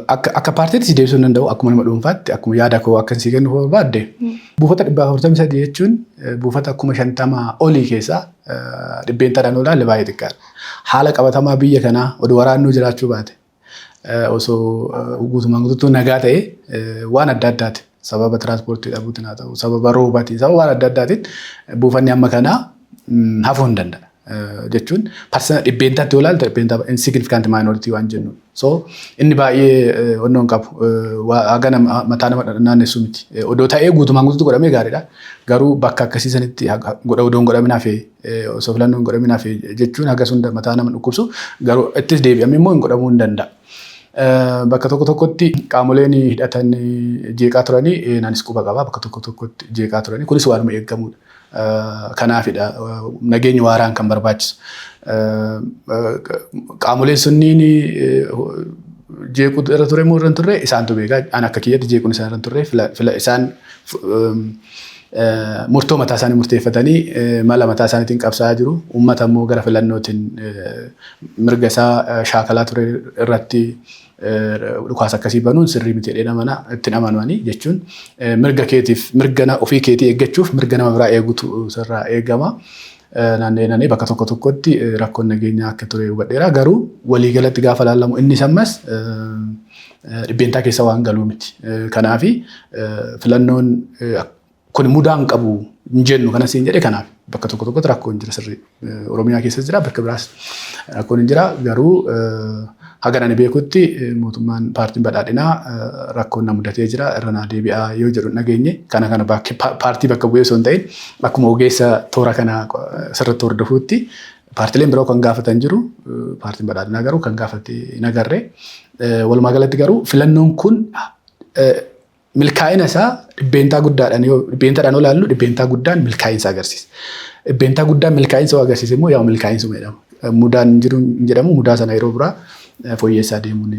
Akka paartiitti si deebisuu hin danda'u. Akkuma nama dhuunfaatti, akkuma yaada koo akka si kennu barbaadde, buufata 443 jechuun buufata 50,000 olii keessaa dhibbeentaadhaan olaalle baay'ee xiqqaadha. Haala qabatamaa biyya kanaa oduu waraannuu jiraachuu baate, osoo guutumaan guutuutti nagaa ta'e, waan adda addaati. Sababa tiraanspoortii dhabuutiin haa ta'u, sababa roobaatiin, sababa waan adda addaatiin buufanni amma kanaa hafuu hin danda'a. Jechuun dhibbeentaatti yoo ilaalte, dhibbeentaa insignificant minority waan jennu. So inni baay'ee onnoo hin qabu. Haga mataa nama naannessu miti. Odoo ta'ee guutumaan guutuutti godhamee gaariidha. Garuu bakka akkasii sanitti godha odoo hin godhamin hafee, osoo filannoo hin godhamin hafee jechuun haga sunda mataa nama dhukkubsu, garuu ittis deebi'amee immoo hin godhamuu hin danda'a. Bakka tokko tokkotti qaamoleen hidhatan jeeqaa turanii anis quba qaba. Bakka tokko tokkotti jeeqaa turanii, kunis waanuma eegamudha. Kanaafidha nageenyi waaraan kan barbaachisu. Qaamoleen sunniin jeequu irra ture moo irra hin turre isaantu beeka. An akka kiyyatti jeequun isaan irra hin turre. Isaan murtoo mataa isaanii murteeffatanii mala mataa isaaniitiin qabsaa'aa jiru. Uummata immoo gara filannootiin mirga isaa shaakalaa ture irratti dhukaasa akkasii banuun sirrii miti jedhee namana ittiin amananii, jechuun mirga keetiif, mirga ofii keetii eeggachuuf mirga nama biraa eegutu sirraa eegama. Naannoo naannoo bakka tokko tokkotti rakkoon nageenyaa akka ture hubadheera. Garuu waliigalatti gaafa ilaalamu innis ammas dhibbeentaa keessa waan galuu miti. Kanaafi filannoon kun mudaa hin qabu hin jennu kana siin jedhe. Kanaaf bakka tokko tokkotti rakkoon jira sirrii. Oromiyaa keessa jira, bakka biraas rakkoon hin jira. Garuu haga ani beekutti mootummaan paartiin badhaadhinaa rakkoon na mudatee jira, irra naa deebi'aa yoo jedhu hin dhageenye. Kana paartii bakka bu'ee osoo hin ta'in, akkuma ogeessa toora kana sirriitti hordofuutti, paartileen biroo kan gaafatan jiru, paartiin badhaadhinaa garuu kan gaafate hin agarre. Walumaa galatti garuu filannoon kun milkaa'ina isaa dhibbeentaa guddaadhaan yoo dhibbeentaadhaan olaallu, dhibbeentaa guddaan milkaa'insa agarsiisa. Dhibbeentaa guddaan milkaa'insa yoo agarsiise immoo yaa milkaa'insuma jedhama. Mudaan hin jiru hin jedhamu, mudaa sana yeroo biraa fooyyessaa deemuun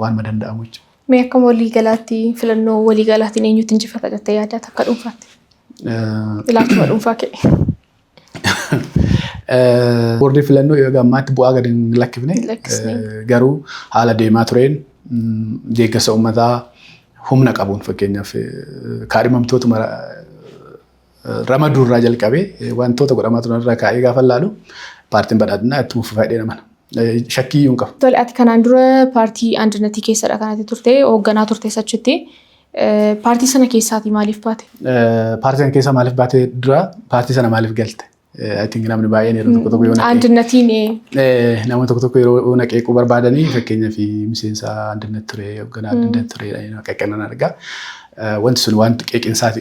waan danda'amu jechuudha. Mee akkuma waliigalaatti filannoo waliigalaatiin eenyutu injifata jettee yaadda akka dhuunfaatti? Ilaalchuma dhuunfaa kee. Boordii filannoo yeroo ammaatti bu'aa gadi hin lakkifne. Garuu haala deemaa tureen, deeggarsa uummataa humna qabuun, fakkeenyaaf kaadhimamtootuma ramaduu irraa jalqabee wantoota godhamaa turan irraa kaa'ee gaafa ilaalu, paartiin badhaadhinaa ittuma fufaa jedhee amana. Shakkii iyyuu hin qabu. Tole, ati kanaan dura paartii Andinetii keessadha kanatti turte, hoogganaa turte achitti. Paartii sana keessaatii maaliif baate? Paartii sana keessaa maaliif baate dura, paartii sana maaliif galte? I think namni baay'een yeroo tokko tokko yoo naqee Andinetiin namoonni tokko tokko yeroo na qeequu barbaadanii, fakkeenyaaf miseensa Andinet ture, hoogganaa Andinet ture, qaqqanan argaa. Wanti sun waan qeeqinsaati,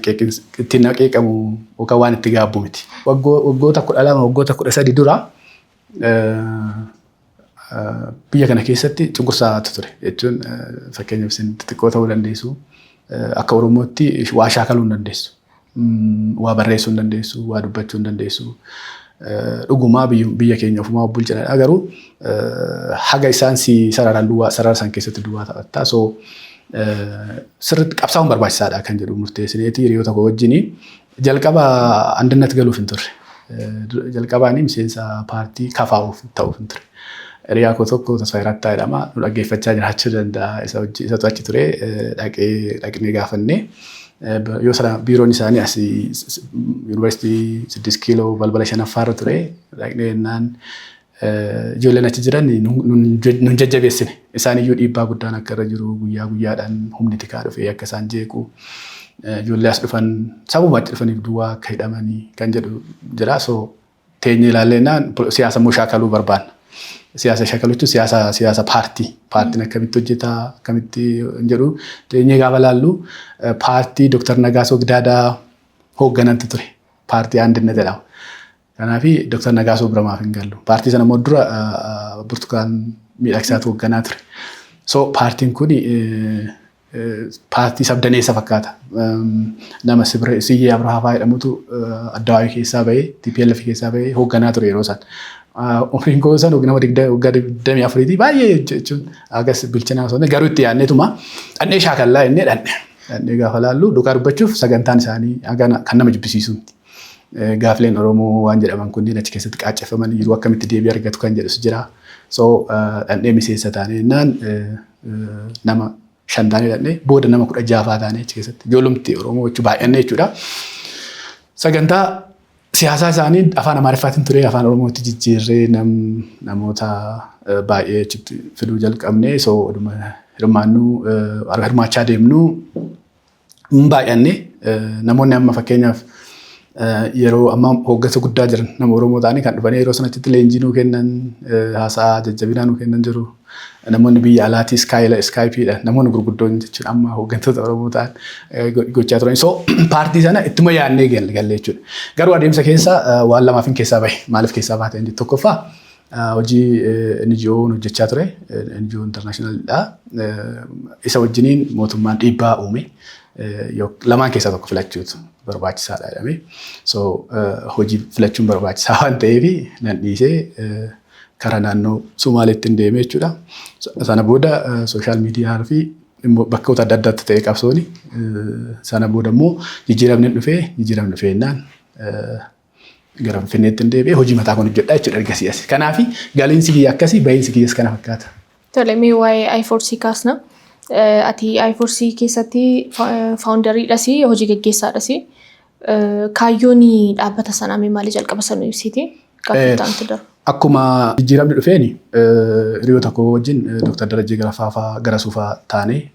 ittiin nama qeeqamu yookaan waan itti gaabbu miti. Waggoota 12, waggoota 13 dura biyya kana keessatti cunqursaatu ture jechuun, fakkeenyaaf, isin xixiqqoo ta'uu dandeessu. Akka Oromootti waa shaakaluu hin dandeessu. Waa barreessuu hin dandeessu, waa dubbachuu hin dandeessu. Dhugumaa biyya keenya ofumaa bulchanadha, garuu haga isaan si sararan duwwaa sarara san keessatti duwwaa taphattaa. So sirriitti qabsaa'uun barbaachisaadha kan jedhu murteessineeti hiriyoota koo wajjini jalqaba Andinnat galuuf hin turre. Jalqabaanii miseensa paartii KFO'f ta'uuf hin ture. Hiriyaa koo tokko, Tasfaayee Rattaa jedhama. Nu dhaggeeffachaa jiraachuu danda'a. Isatu achi ture, dhaqee dhaqnee gaafannee. Yoo sana biiroon isaanii asii yuunivarsiitii 6 Kiiloo balbala shanaffaarra ture. Dhaqnee jennaan ijoolleen achi jiran nun jajjabeessine. Isaan iyyuu dhiibbaa guddaan akka irra jiru, guyyaa guyyaadhaan humni tikaa dhufee akka isaan jeequ, ijoollee as dhufan sababuma achi dhufaniif duwwaa akka hidhamanii kan jedhu jira. So teenyee ilaalleennaan siyaasa immoo shaakaluu barbaanna. Siyaasa shaakaluu jechuun siyaasa paartii. Paartiin akkamitti hojjeta, akkamitti jedhu teenyee gaafa laallu, paartii Dr. Nagaasoo Gidaadaa hoogganantu ture. Paartii Andinnat jedhama. Kanaaf Dr. Nagaasoo bira maaf hin gallu? Paartii sana immoo dura Burtukaan Miidhagsaatu hoogganaa ture. So paartiin kun paartii sabdaneessa fakkaata. Nama Siyyee Abrahaa fa'aa jedhamutu Addawaayii keessaa bahee, TPLF keessaa bahee hoogganaa ture yeroo san. Umriin koo san nama waggaa 24ti, baay'ee jechuun agas bilchinaa osoo garuu itti yaadneetuma dhandhee shaakallaa jennee dhandhe. Dhandhee gaafa laallu, dhugaa dubbachuuf, sagantaan isaanii kan nama jibbisiisu miti. Gaafileen Oromoo waan jedhaman kunneen achi keessatti qaacceffamanii jiru, akkamitti deebii argatu kan jedhus jira. So dhandhee miseensa taanee jennaan, nama shan taanee dhandhee, booda nama 16faa taanee achi keessatti ijoollumti Oromoo jechuu baay'annee jechuudha. Sagantaa siyaasaa isaanii afaan Amaariffaatiin ture, afaan Oromootti jijjiirree namoota baay'ee achitti fiduu jalqabne. So hirmaannuu hirmaachaa deemnu hin baay'anne. Namoonni amma fakkeenyaaf yeroo amma hooggansa guddaa jiran, nama Oromoo ta'anii kan dhufanii yeroo sanatti leenjii nuu kennan, haasaa jajjabinaa nuu kennan jiru. Namoonni biyya alaatii Skypeiidha. Namoonni gurguddoon jechuun amma hooggantoota Oromoo ta'an gochaa turan. So paartii sana ittuma yaadnee galle jechuudha. Garuu adeemsa keessa waan lamaaf hin keessaa bahe. Maaliif keessaa baate inni tokkoffaa, hojii NGO hojjechaa ture. NGO internationalidha. Isa wajjiniin mootummaan dhiibbaa uume. Lamaan keessaa tokko filachuutu barbaachisaadha jedhamee. So hojii filachuun barbaachisaa waan ta'eef nan dhiisee karaa naannoo Somaaleetti hin deeme jechuudha. Sana booda social media fi bakkoota adda addaatti ta'e qabsooni. Sana booda immoo jijjiiramni dhufee jennaan gara Finfinneetti hin deebi'ee hojii mataa kun hojjedhaa jechuudha ergasii as. Kanaaf galiinsi kiyya akkasii, bahiinsi kiyyas kana fakkaata. Tole, mee waa'ee I4C kaasna. Ati I4C keessatti founderiidhas, hojii gaggeessaadhas. Kaayyoon dhaabbata sanaa mee maali, jalqaba sanuu ibsiti? Gaaffii ta'antu darba. Akkuma jijjiiramni dhufeen hiriyoota koo wajjin, Dr. Darajjee Garafaafaa gara Suufaa taanee,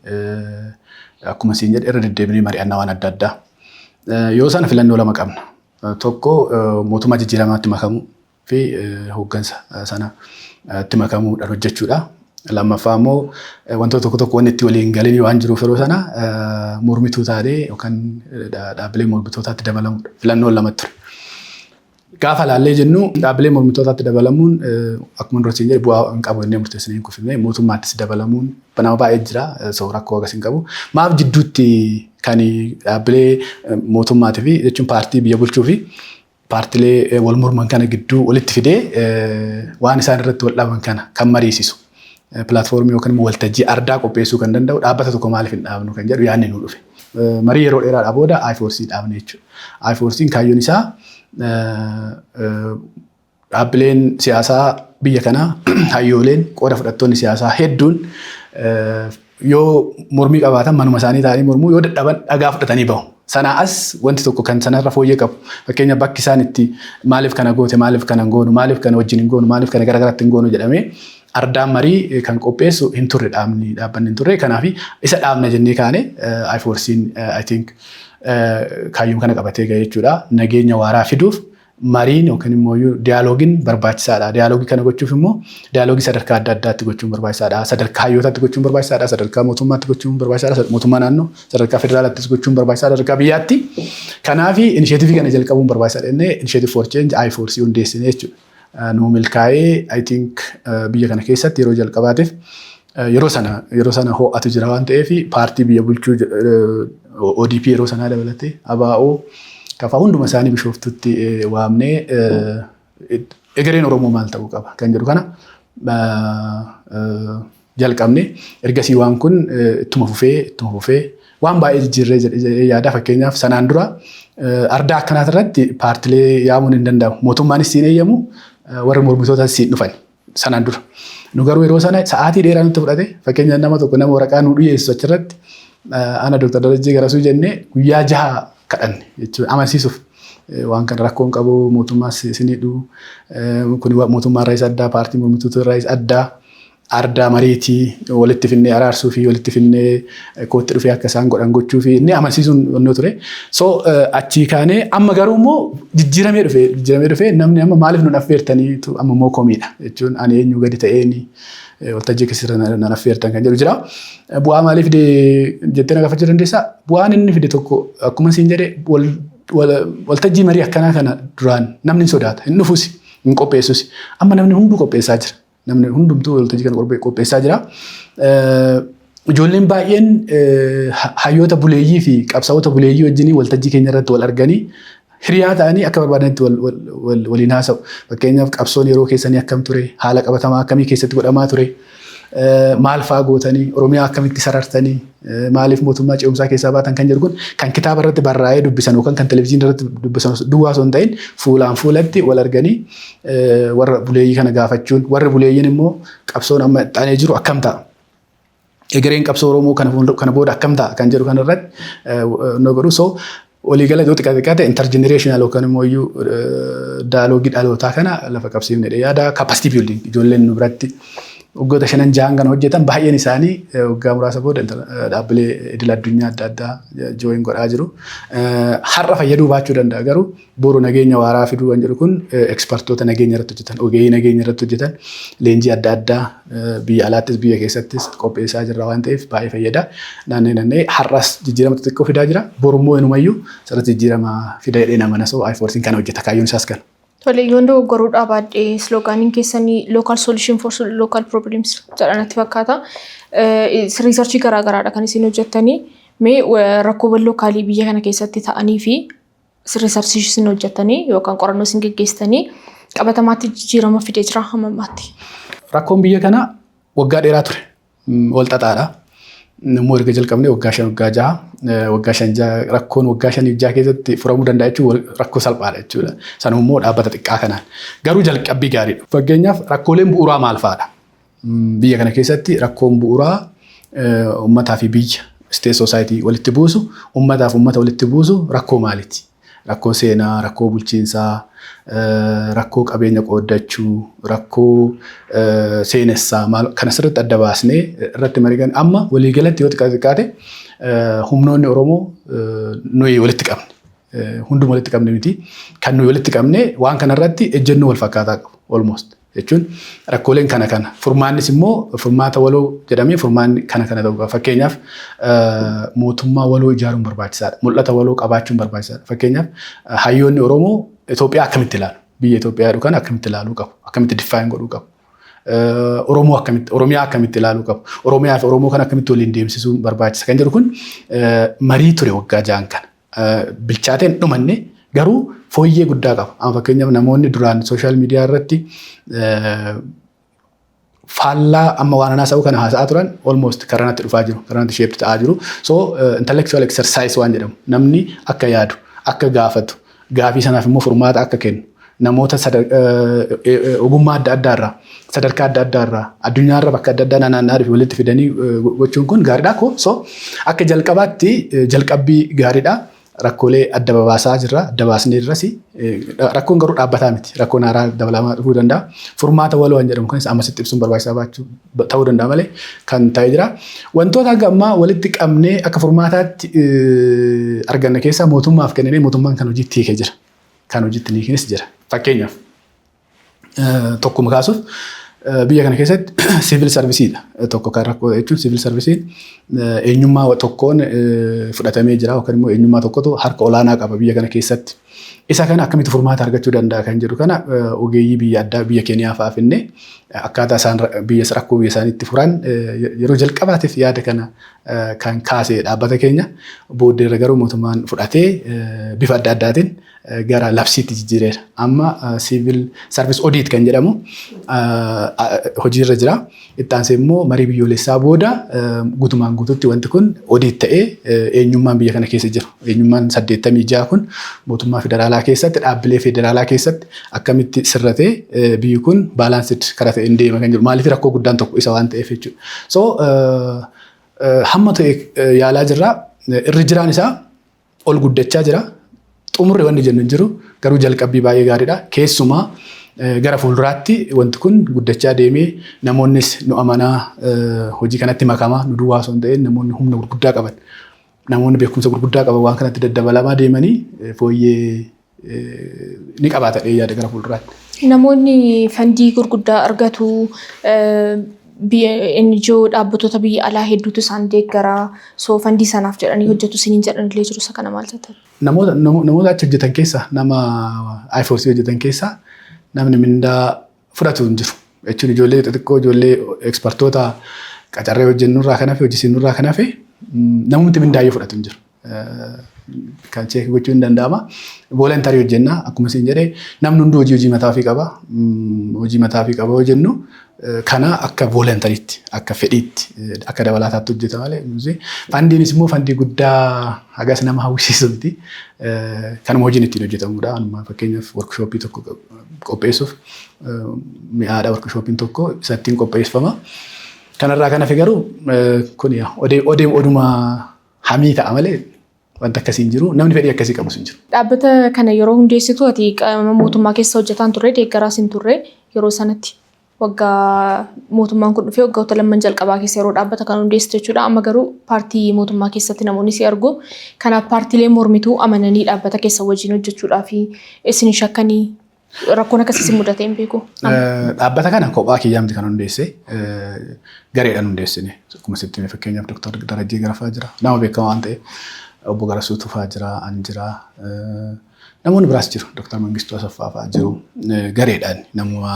akkuma siin jedhe, irra deddeebinee mari'annaa waan adda addaa. Yoo sana filannoo lama qabna. Tokko mootummaa jijjiiramaatti makamuu fi hooggansa sana itti makamuudhaan hojjechuudha. Lammaffaa immoo wantoota tokko tokko wanni itti waliin galanii waan jiruuf yeroo sana mormituu taanee yookaan dhaabbilee mormitootaatti dabalamuudha. Filannoon lamatti ture. Gaafa laallee jennu, dhaabbilee mormitootaatti dabalamuun akkuma dura siin jedhe bu'aa hin qabu jennee murteessinee hin kufne. Mootummaattis dabalamuun nama baay'ee jira, so rakkoo akkas hin qabu. Maaf jidduutti kan dhaabbilee mootummaatii fi jechuun paartii biyya bulchuu fi paartilee wal morman kana gidduu walitti fidee waan isaan irratti wal dhaban kana kan mariisisu, platformii yookaan immoo waltajjii ardaa qopheessuu kan danda'u dhaabbata tokko maaliif hin dhaabnu kan jedhu yaadni nu dhufe. Marii yeroo dheeraadhaa booda I4C dhaabne jechuudha. I4C'n kaayyoon isaa dhaabbileen siyaasaa biyya kanaa, hayyooleen, qooda fudhattoonni siyaasaa hedduun yoo mormii qabaatan manuma isaanii taa'anii mormuu yoo dadhaban dhagaa fudhatanii bahu. Sanaa as wanti tokko kan sanarra fooyyee qabu. Fakkeenya, bakki isaan itti maaliif kana goote, maaliif kana hin goonu, maaliif kana wajjin hin goonu, maaliif kana garagaratti hin goonu jedhamee ardaan marii kan qopheessu hin turre, dhaabni dhaabbanni hin turre. Kanaaf isa dhaabna jennee kaane. I4C'n I think kaayyoo kana qabatee ga'e jechuudha. Nageenya waaraa fiduuf Mariin yookiin immoo dialogueiin barbaachisaadha. Dialogue kana gochuuf immoo dialogue sadarkaa adda addaatti gochuun barbaachisaadha. Sadarkaa hayyootaatti gochuun barbaachisaadha. Sadarkaa mootummaatti gochuun barbaachisaadha. Mootummaa naannoo, sadarkaa federaalaattis gochuun barbaachisaadha. Sadarkaa biyyaatti. Kanaaf initiative kana jalqabuun barbaachisaadha jennee Initiative for Change, I4C, hundeessine jechuudha. Nu milkaa'ee, I think, biyya kana keessatti yeroo jalqabaatiif yeroo sana ho'atu jira waan ta'eef, paartii biyya bulchuu ODP yeroo sanaa dabalatee, ABO, kafaa, hunduma isaanii Bishooftutti waamnee egereen Oromoo maal ta'uu qaba kan jedhu kana jalqabne. Ergasii waan kun ittuma fufee waan baay'ee jijjiirree jedhee yaada. Fakkeenyaaf, sanaan dura ardaa akkanaa irratti paartilee yaamuun hin danda'amu. Mootummaanis siin eeyyamu, warri mormitootas siin dhufan sanaan dura. Nu garuu yeroo sana sa'aatii dheeraa nutti fudhate. Fakkeenya, nama tokko, nama waraqaa nu dhiyeessu achirratti, ana Dr. Darajjee Garasuu jennee guyyaa 6 kadhanne jechuudha amansiisuuf. Waan kana rakkoon qabu, mootummaas isinidhu, kun mootummaa irraa isa addaa, paartii mormitoota irraa isa addaa, ardaa mariitii walitti finnee araarsuu fi walitti finnee kootti dhufee akka isaan godhan gochuu fi inni amansiisuun onnoo ture. So achii kaanee amma garuu immoo jijjiiramee dhufe. Namni amma maaliif nun affeertanii amma immoo komiidha jechuun, ani eenyu gadi ta'eeni waltajjii keessatti nan affeertan kan jedhu jira. Bu'aa maalii fide jettee na gaafachuu dandeessaa? Bu'aan inni fide tokko, akkuma siin jedhe, waltajjii marii akkanaa kana duraan namni hin sodaata, hin dhufus, hin qopheessus. Amma namni hunduu qopheessaa jira. Namni hundumtuu waltajjii kana qopheessaa jira. Ijoolleen baay'een hayyoota buleeyyii fi qabsaa'ota buleeyyii wajjin waltajjii keenya irratti wal arganii, hiriyaa ta'anii, akka barbaadanitti waliin haasa'u. Fakkeenyaaf, qabsoon yeroo keessanii akkam ture? Haala qabatamaa akkamii keessatti godhamaa ture? Maal fa'aa gootanii? Oromiyaa akkamitti sarartanii? Maaliif mootummaa ce'umsaa keessaa baatan kan jedhu kun, kan kitaaba irratti barraa'ee dubbisan yookaan kan televizyiinii irratti dubbisan duwwaa osoo hin ta'in, fuulaan fuulatti wal arganii warra buleeyyii kana gaafachuun, warri buleeyyiin immoo qabsoon amma xaanee jiru akkam ta'a? Egereen qabsoo Oromoo kana booda akkam ta'a kan jedhu kanarratti no godhu. So waliigala yoo xiqqaa xiqqaate intergenerational yookaan immoo iyyuu dialogue dhalootaa kana lafa qabsiifne yaada. Capacity building, ijoolleen nu biratti waggoota shanan jahan kana hojjetan baay'een isaanii waggaa muraasa booda dhaabbilee idil addunyaa adda addaa join godhaa jiru. Har'a fayyaduu baachuu danda'a, garuu boru nageenya waaraa fiduu kan jedhu kun, expertoota nageenya irratti hojjetan, ogeeyyii nageenya irratti hojjetan leenjii adda addaa biyya alaattis biyya keessattis qopheessaa jirra waan ta'eef baay'ee fayyada. Naannoo naannee har'as jijjiirama xixiqqoo fidaa jira. Boru immoo inumayyuu sirriitti jijjiirama fida jedhee nama nasoo. I4C'n kana hojjeta, kaayyoon isaas kana. Tole, yoon dogoggoruudhaa baadhee, sloganiin keessanii "Local solution for local problems" jedha natti fakkaata. Research garaagaraadha kan isin hojjettanii. Mee rakkoowwan local biyya kana keessatti ta'anii fi research isin hojjettanii yookaan qorannoo isin geggeessitanii qabatamaatti jijjiirama fidee jira hamma ammaatti? Rakkoon biyya kanaa waggaa dheeraa ture. Wal xaxaadha. Immoo erga jalqabnee waggaa 5, waggaa 6, waggaa 5 6, rakkoon waggaa 5 6 keessatti furamuu danda'a jechuun rakkoo salphaadha jechuudha. Sanuma immoo dhaabbata xiqqaa kanaan. Garuu jalqabbii gaariidha. Fakkeenyaaf, rakkooleen bu'uuraa maal fa'aadha? Biyya kana keessatti rakkoon bu'uuraa uummataa fi biyya, state society walitti buusu, uummataaf uummata walitti buusu rakkoo maaliiti? Rakkoo seenaa, rakkoo bulchiinsaa, rakkoo qabeenya qooddachuu, rakkoo seenessaa maal kana sirriitti adda baasnee irratti mari'an. Amma waliigalatti yoo xiqqaate humnoonni Oromoo nuyi walitti qabne, hunduma walitti qabne miti, kan nuyi walitti qabne waan kanarratti ejjennoo wal fakkaataa qabu almost. Jechuun rakkooleen kana kana, furmaannis immoo furmaata waloo jedhamee furmaanni kana kana ta'uu qaba. Fakkeenyaaf, mootummaa waloo ijaaruun barbaachisaadha. Mul'ata waloo qabaachuun barbaachisaadha. Fakkeenyaaf, hayyoonni Oromoo Itoophiyaa akkamitti ilaalu? Biyya Itoophiyaa jedhu kana akkamitti ilaaluu qabu? Akkamitti define godhuu qabu? Oromoo akkamitti, Oromiyaa akkamitti ilaaluu qabu? Oromiyaa fi Oromoo kana akkamitti waliin deemsisuun barbaachisa kan jedhu kun marii ture waggaa 6n kana. Bilchaateen dhumanne, garuu fooyyee guddaa qaba. Amma fakkeenyaaf, namoonni duraan social media irratti faallaa amma waan anaa sa'u kana haasa'aa turan almost karaa natti dhufaa jiru, karaa natti shape ta'aa jiru. So intellectual exercise waan jedhamu, namni akka yaadu, akka gaafatu, gaafii sanaaf immoo furmaata akka kennu, namoota ogummaa adda addaa irraa, sadarkaa adda addaa irraa, addunyaarra bakka adda addaa naanna'aa dhufe walitti fidanii gochuun kun gaariidha. So akka jalqabaatti jalqabbii gaariidha. Rakkoolee adda babaasaa jirra, adda baasnee jirras. Rakkoon garuu dhaabbataa miti. Rakkoon haaraa dabalamaa dhufuu danda'a. Furmaata waloo waan jedhamu kanis ammasitti ibsuun barbaachisaa baachuu ta'uu danda'a malee kan ta'ee jira. Wantoota hanga ammaa walitti qabnee akka furmaataatti arganne keessaa mootummaaf kenninee mootummaan kan hojiitti hiikee jira. Kan hojiitti hiikenis jira. Fakkeenyaaf, tokkuma kaasuuf, biyya kana keessatti civil serviceiidha. Tokko kan rakkoo jechuun civil serviceiin eenyummaa tokkoon fudhatamee jira yookaan immoo eenyummaa tokkotu harka olaanaa qaba biyya kana keessatti. Isa kana akkamitti furmaata argachuu danda'a kan jedhu kana ogeeyyii biyya addaa, biyya Keeniyaa fa'aa finnee, akkaataa isaan biyya rakkoo biyya isaanii itti furan yeroo jalqabaatiif yaada kana kan kaase dhaabbata keenya. Booddeerra garuu mootummaan fudhatee bifa adda addaatiin gara labsiitti jijjiireera. Amma civil service audit kan jedhamu hojiirra jira. Itti aansee immoo marii biyyoolessaa booda guutumaan guututti wanti kun audit ta'ee, eenyummaan biyya kana keessa jiru. Eenyummaan 86 kun mootummaa federaalaa keessatti, dhaabbilee federaalaa keessatti akkamitti sirratee biyyi kun balanced karaa ta'een deema kan jiru. Maaliif, rakkoo guddaan tokko isa waan ta'eef jechuudha. So hamma ta'e yaalaa jirra. Irri jiraan isaa ol guddachaa jira. Xumurri wanni jennu hin jiru, garuu jalqabbii baay'ee gaariidha. Keessumaa gara fuulduraatti wanti kun guddachaa deemee, namoonnis nu amanaa hojii kanatti makamaa, nu duwwaa osoo hin ta'in namoonni humna gurguddaa qaban, namoonni beekumsa gurguddaa qaban waan kanatti daddabalamaa deemanii fooyyee ni qabaata yaada gara fuulduraatti. Namoonni fundii gurguddaa argatu, biyya NGO, dhaabbattoota biyya alaa hedduutu isaan deeggaraa, so fundii sanaaf jedhanii hojjetu isiniin jedhan illee jiru. Isa kana maal jettan? Namoota achi hojjetan keessa, nama I4C hojjetan keessa namni mindaa fudhatu hin jiru. Jechuun ijoollee xixiqqoo, ijoollee expertoota qacarree hojjennurraa kan hafe, hojjisiinurraa kan hafe, namumti mindaayyuu fudhatu hin jiru. Kan check gochuun hin danda'ama. Voluntary hojjennaa. Akkuma isin jedhee, namni hunduu hojii mataa ofii qaba. Hojii mataa ofii qaba yoo jennu, kana akka voluntaryitti, akka fedhiitti, akka dabalataatti hojjeta malee fundiinis immoo fundii guddaa hagas nama hawwisiisu miti. Kanuma hojiin ittiin hojjetamudha. Fakkeenyaaf, workshopii tokko qopheessuuf mi'aadha, workshopiin tokko isa ittiin qopheeffama. Kanarraa kan hafe garuu kun oduma hamii ta'a malee wanta akkasii hin jiru. Namni fedhii akkasii qabus hin jiru. Dhaabbata kana yeroo hundeessitu ati qaama mootummaa keessa hojjetaan turre, deeggaraas hin turre yeroo sanatti. Waggaa mootummaan kun dhufee waggoota lamman jalqabaa keessa yeroo dhaabbata kana hundeessitu jechuudha. Amma garuu paartii mootummaa keessatti namoonni si argu. Kanaaf paartiileen mormituu amananii dhaabbata keessa wajjin hojjechuudhaa fi isin shakkanii, rakkoon akkasii si mudatee hin beeku? Dhaabbata kana kophaa kiyyaa miti kan hundeesse, gareedhaan hundeessine. Akkuma sitti hime, fakkeenyaaf, Dr. Darajjee Garafaa jira. Nama beekamaa waan ta'eef, obbo Garasuu Tufaa jira, ani jira. Namoonni biraas jiru. Dr. Mangistuu Asaffaa fa'aa jiru. Gareedhaan nama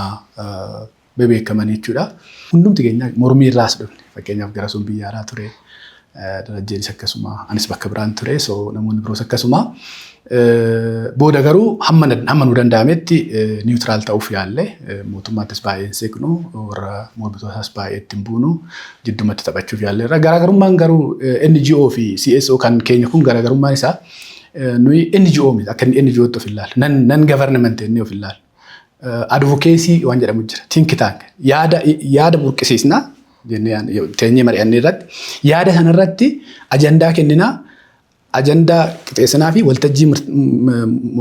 bebeekaman jechuudha. Hundumti keenya mormii irraas dhufne. Fakkeenyaaf, Garasuun biyya alaa ture. Darajjeenis akkasuma, anis bakka biraan ture. So namoonni biroos akkasuma. Booda garuu hamma nu danda'ametti neutral ta'uuf yaalle. Mootummaattis baay'ee hin seeqnu, warra mormitootaas baay'ee ittiin buunu, jiddumatti taphachuuf yaalleerra. Garaagarummaan garuu NGO fi CSO kan keenya kun, garaagarummaan isaa nuyi NGO miti, akka inni NGOtti of ilaalu. Non government inni of ilaalu. Advocacy waan jedhamu jira. Think tank. Yaada burqisiisnaa jennee teenyee mari'annee irratti yaada sanarratti ajandaa kenninaa, ajandaa qixeessinaa fi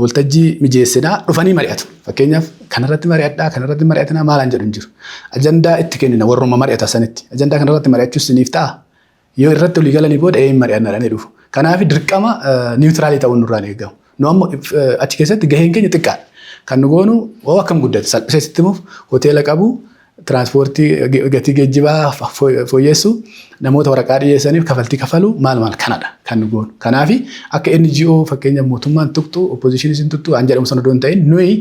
waltajjii mijeessinaa, dhufanii mari'atu. Fakkeenyaaf, kanarratti mari'adhaa, kanarratti mari'atinaa maalaan jedhu hin jiru. Ajandaa itti kennina warruma mari'ata sanitti. Ajandaa kanarratti mari'achuus siniif ta'a. Yoo irratti olii galanii booda een mari'anna jedhanii dhufu. Kanaaf dirqama neutralii ta'uun nurraan eegamu. Nu amma achi keessatti gaheen keenya xiqqaadha. Kan nu goonu oo akkam guddate salphisee sitti himuuf, hoteela qabu, tiraanspoortii, gatii geejjibaa fooyyessu, namoota waraqaa dhiyeessaniif kafaltii kafaluu, maal maal kanadha kan nu goonu. Kanaaf akka NGO fakkeenyaaf mootummaan tuqxu, oppositionii sin tuqxu an jedhamu sana odoo hin ta'in, nuyi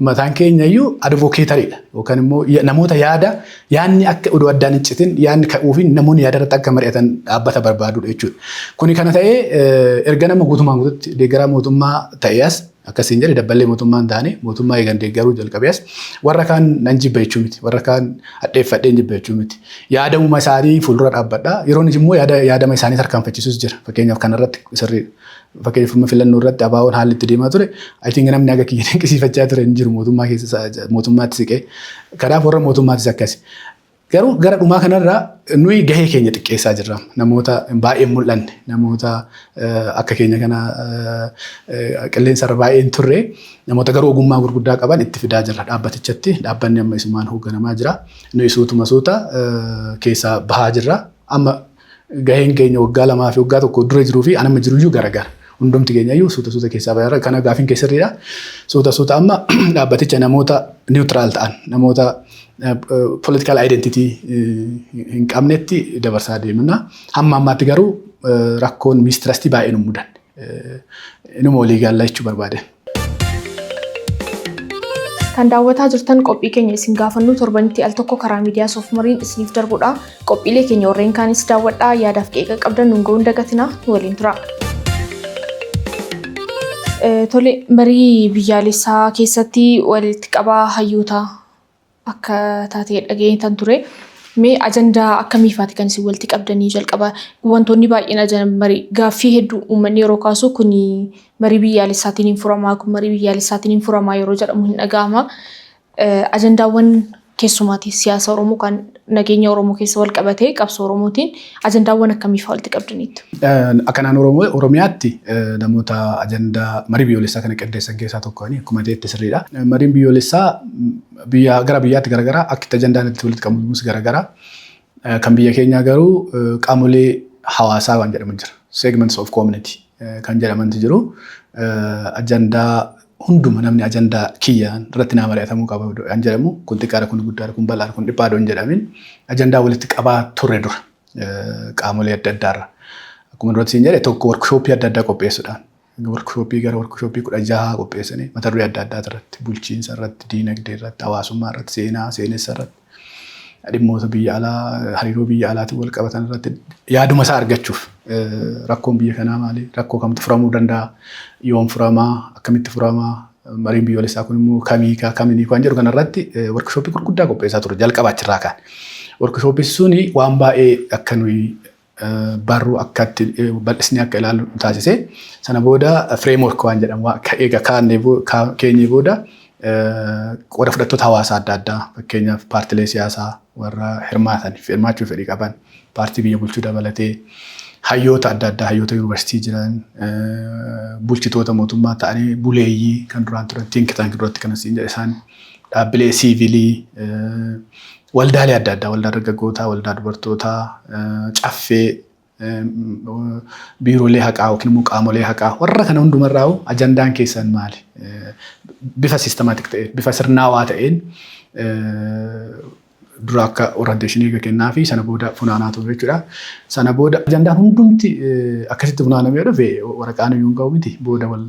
mataan keenya iyyuu advocatoriidha yookaan immoo namoota yaada, yaadni akka odoo addaan hin citin yaadni ka'uu fi namoonni yaada irratti akka mari'atan dhaabbata barbaadudha jechuudha. Kuni kana ta'ee, erga nama guutumaan guututti deeggaraa mootummaa ta'ee as, akkasiin jedhe, dabballee mootummaa hin taane, mootummaa eegan deeggaruu jalqabee as, warra kaan nan jibba jechuu miti, warra kaan hadheeffadheen jibba jechuu miti. Yaadamuma isaanii fuuldura dhaabbadha. Yeroon immoo yaadama isaanii tarkaanfachiisus jira. Fakkeenyaaf, kanarratti sirriidha. Fakkeenyaaf, filannoo irratti ABO'n haalli itti deemaa ture, I think namni aga kiyya dinqisiifachaa ture hin jiru mootummaa keessa mootummaatti siqee. Kanaaf warra mootummaattis akkasi. Garuu gara dhumaa kanarraa nuyi gahee keenya xiqqeessaa jirra. Namoota baay'ee mul'anne, namoota akka keenya kana qilleensarra baay'ee hin turre, namoota garuu ogummaa gurguddaa qaban itti fidaa jirra dhaabbatichatti. Dhaabbanni amma isumaan hoogganamaa jira. Nuyi suutuma suuta keessaa bahaa jirra. Amma gaheen keenya waggaa 2 fi waggaa 1 dura jiruu fi anamma jiruyyuu garagara. Hundumti keenya iyyuu suuta suuta keessaa bayaa kana gaafiin keessirriidha. Suuta suuta amma dhaabbaticha namoota neutral ta'an, namoota political identity hin qabnetti dabarsaa deemna. Hamma ammaatti garuu rakkoon mistrust baay'ee nu mudanne. Inuma walii gaallaa jechuu barbaade. Kan daawwataa jirtan qophii keenya isin gaafannu torbanitti al tokko karaa miidiyaa Soofumariin isiniif darbudha. Qophiilee keenya warreen kaanis daawwadhaa, yaadaaf qeeqa qabdan nuun ga'uun dagatinaa, nu waliin tura. Tole, marii biyyaalessaa keessatti walitti qabaa hayyoota akka taate dhageenytan ture. Mee ajandaa akkamiifaati kan isin walitti qabdanii jalqaba? Wantoonni baay'een marii gaaffii hedduu uummanni yeroo kaasu, kun marii biyyaalessaatiin hin furamaa, kun marii biyyaalessaatiin hin furamaa yeroo jedhamu hin dhaga'ama. Ajandaawwan keessumaati siyaasa Oromoo kan nageenya Oromoo keessa wal qabatee qabsoo Oromootiin ajandaawwan akkamiifaa walitti qabdaniittu? Akka naannoo Oromiyaatti namoota ajandaa marii biyyoolessaa kana qindeessan keessaa tokko akkuma ta'etti sirriidha. Mariin biyyoolessaa biyya gara biyyaatti garaagaraa, akka itti ajandaan itti walitti qabamus garaagaraa. Kan biyya keenyaa garuu qaamolee hawaasaa waan jedhamu jira. Segments of community kan jedhamantu jiru. Ajandaa hunduma namni ajandaa kiyyaan irratti naa mari'atamuu qaba kan jedhamu, kun xiqqaadha, kun guddaadha, kun bal'aadha, kun dhiphaadha hin jedhamin ajandaa walitti qabaa turre dura qaamolee adda addaarra. Akkuma duratti siin jedhe, tokko workshop adda addaa qopheessuudhaan, workshop gara workshop 16 qopheessanii mata duree adda addaa irratti, bulchiinsa irratti, diinagdee irratti, hawaasummaa irratti, seenaa seenessa irratti, dhimmoota biyya alaa, hariiroo biyya alaatiin wal qabatan irratti yaaduma isaa argachuuf, rakkoon biyya kanaa maali, rakkoo kamtu furamuu danda'a, yoom furamaa, akkamitti furamaa, mariin biyyoolessaa kun immoo kamii kaminii kan jedhu kanarratti workshop gurguddaa qopheessaa ture jalqaba achirraa kaan. Workshop suni waan baay'ee akka nuyi barruu akkatti bal'isnee akka ilaallu taasise. Sana booda framework waan jedhamu eega keenyee booda qooda fudhattoota hawaasaa adda addaa, fakkeenyaaf paartilee siyaasaa warra hirmaatan, hirmaachuu fedhii qaban, paartii biyya bulchuu dabalatee, hayyoota adda addaa, hayyoota yuunivarsiitii jiran, bulchitoota mootummaa ta'anii buleeyyii kan duraan turan, think tank duratti kan asiin jedhe isaan, dhaabbilee siivilii, waldaalee adda addaa, waldaa dargaggootaa, waldaa dubartootaa, caffee, biiroolee haqaa yookiin immoo qaamolee haqaa, warra kana hundumarraa ajandaan keessan maali? Bifa systematic ta'een, bifa sirnaawaa ta'een dura akka orientation kennaa fi sana booda funaanaa ture jechuudha. Sana booda ajandaan hundumti akkasitti funaanamee dhufe waraqaan iyyuu hin qabu miti, booda wal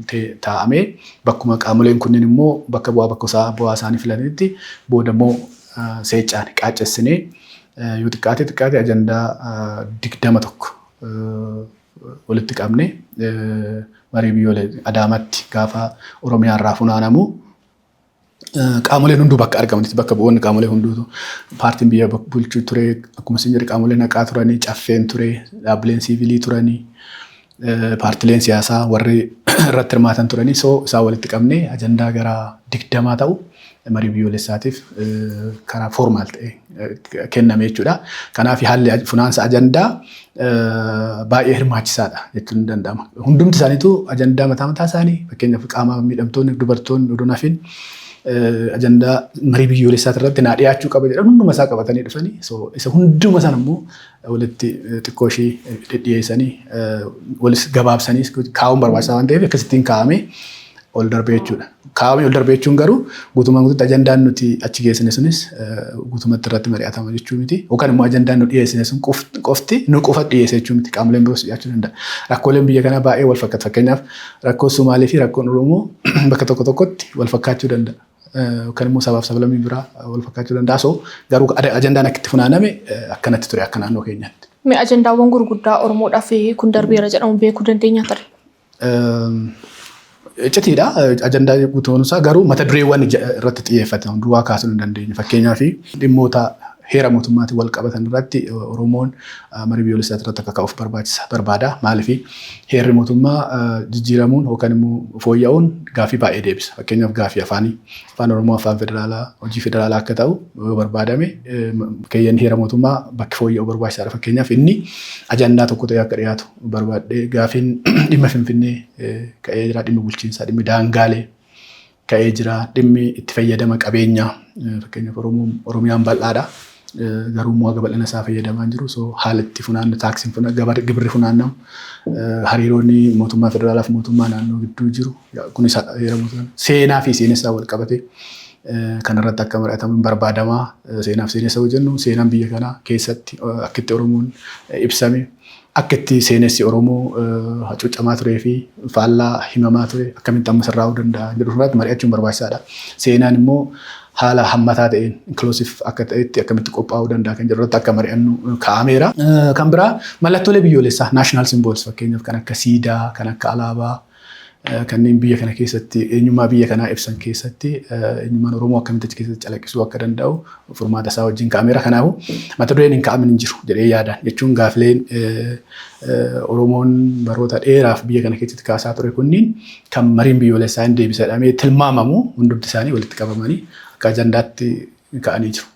taa'amee bakkuma qaamoleen kunneen immoo bakka bu'aa bakka bu'aa isaanii filanitti booda immoo seeccaan qaaccessinee yoo xiqqaate xiqqaate ajandaa 21 walitti qabne marii biyyoolee Adaamaatti gaafa Oromiyaa irraa funaanamu qaamoleen hunduu bakka argamanitti, bakka bu'oonni qaamolee hunduutu, paartiin biyya bulchuu ture, akkuma isin jedhe qaamoleen haqaa turanii, caffeen ture, dhaabbileen siivilii turanii, paartileen siyaasaa warri irratti hirmaatan turanii, so isaan walitti qabnee ajandaa gara 20 ta'u marii biyyoolessaatiif karaa formal ta'e kenname jechuudha. Kanaaf haalli funaansa ajandaa baay'ee hirmaachisaadha jechuun ni danda'ama. Hundumti isaaniitu ajandaa mataa mataa isaanii, fakkeenyaaf qaama miidhamtoonni, dubartoonni odoo hafin, ajandaa marii biyyoolessaa irratti naa dhiyaachuu qaba jedhan hunduma isaa qabatanii dhufanii, so isa hunduma sana immoo walitti xiqqoo ishii dhidhiyeessanii walis gabaabsanii kaa'uun barbaachisaa waan ta'eef akkasittiin kaa'amee ol darbee jechuudha. Kaa'amee ol darbee jechuun garuu guutumaan guututti ajandaan nuti achi geessine sunis guutumatti irratti mari'atama jechuu miti. Yookaan immoo ajandaan nu dhiyeessine sun qofti nu qofa dhiyeesse jechuu miti. Qaamoleen biroos dhiyaachuu danda'a. Rakkooleen biyya kanaa baay'ee wal fakkaata. Fakkeenyaaf rakkoo Sumaalee fi rakkoon Oromoo bakka tokko tokkotti wal fakkaachuu danda'a. Yookaan immoo sabaaf sablammii biraa wal fakkaachuu danda'a. So garuu ajandaan akka itti funaaname akkanatti ture akka naannoo keenyaatti. Mee ajandaawwan gurguddaa Oromoodhaaf kun darbeera jedhamu beekuu dandeenya ture? Iccitiidha. Ajandaa guutuun isaa garuu mata dureewwan irratti xiyyeeffate duwwaa kaasuu hin dandeenyu. Fakkeenyaaf dhimmoota heera mootummaatiin wal qabatan irratti Oromoon marii biyyoolessaa irratti akka ka'uuf barbaachisa barbaada. Maaliif, heerri mootummaa jijjiiramuun yookaan immoo fooyya'uun gaaffii baay'ee deebisa. Fakkeenyaaf gaaffii afaanii, afaan Oromoo afaan federaalaa, hojii federaalaa akka ta'u yoo barbaadame, keeyyanni heera mootummaa bakki fooyya'uu barbaachisaadha. Fakkeenyaaf inni ajandaa tokko ta'ee akka dhiyaatu barbaadde. Gaaffiin dhimma Finfinnee ka'ee jira, dhimmi bulchiinsaa, dhimmi daangaalee ka'ee jira, dhimmi itti fayyadama qabeenyaa, fakkeenyaaf Oromiyaan bal'aadha. Garuu immoo haga bal'ina isaa fayyadamaa jiru. So haala itti funaannu, taaksiin gibirri funaannamu, hariiroonni mootummaa federaalaa fi mootummaa naannoo gidduu jiru kunis heera mootummaa seenaa fi seenessaa wal qabate kanarratti akka mari'atamu hin barbaadamaa. Seenaa fi seenessa yoo jennu, seenaan biyya kanaa keessatti akka itti Oromoon ibsame, akka itti seenessi Oromoo hacuucamaa turee fi faallaa himamaa ture akkamitti amma sirraa'uu danda'a jedhu irratti mari'achuun barbaachisaadha. Seenaan immoo haala hammataa ta'een, inclusive akka ta'etti, akkamitti qophaa'uu danda'a kan jedhu irratti akka mari'annu kaa'ameera. Kan biraa mallattoolee biyyoolessaa, national symbols, fakkeenyaaf kan akka siidaa, kan akka alaabaa, kanneen biyya kana keessatti eenyummaa biyya kanaa ibsan keessatti eenyummaan Oromoo akkamitti achi keessatti calaqqisuu akka danda'u furmaata isaa wajjin kaa'ameera. Kanaafuu mata dureen hin kaa'amin hin jiru jedhee yaadaan jechuun gaafileen Oromoon baroota dheeraaf biyya kana keessatti kaasaa ture kunniin kan mariin biyyoolessaa hin deebisa jedhamee tilmaamamu hundumti isaanii walitti qabamanii akka ajandaatti ka'anii jiru.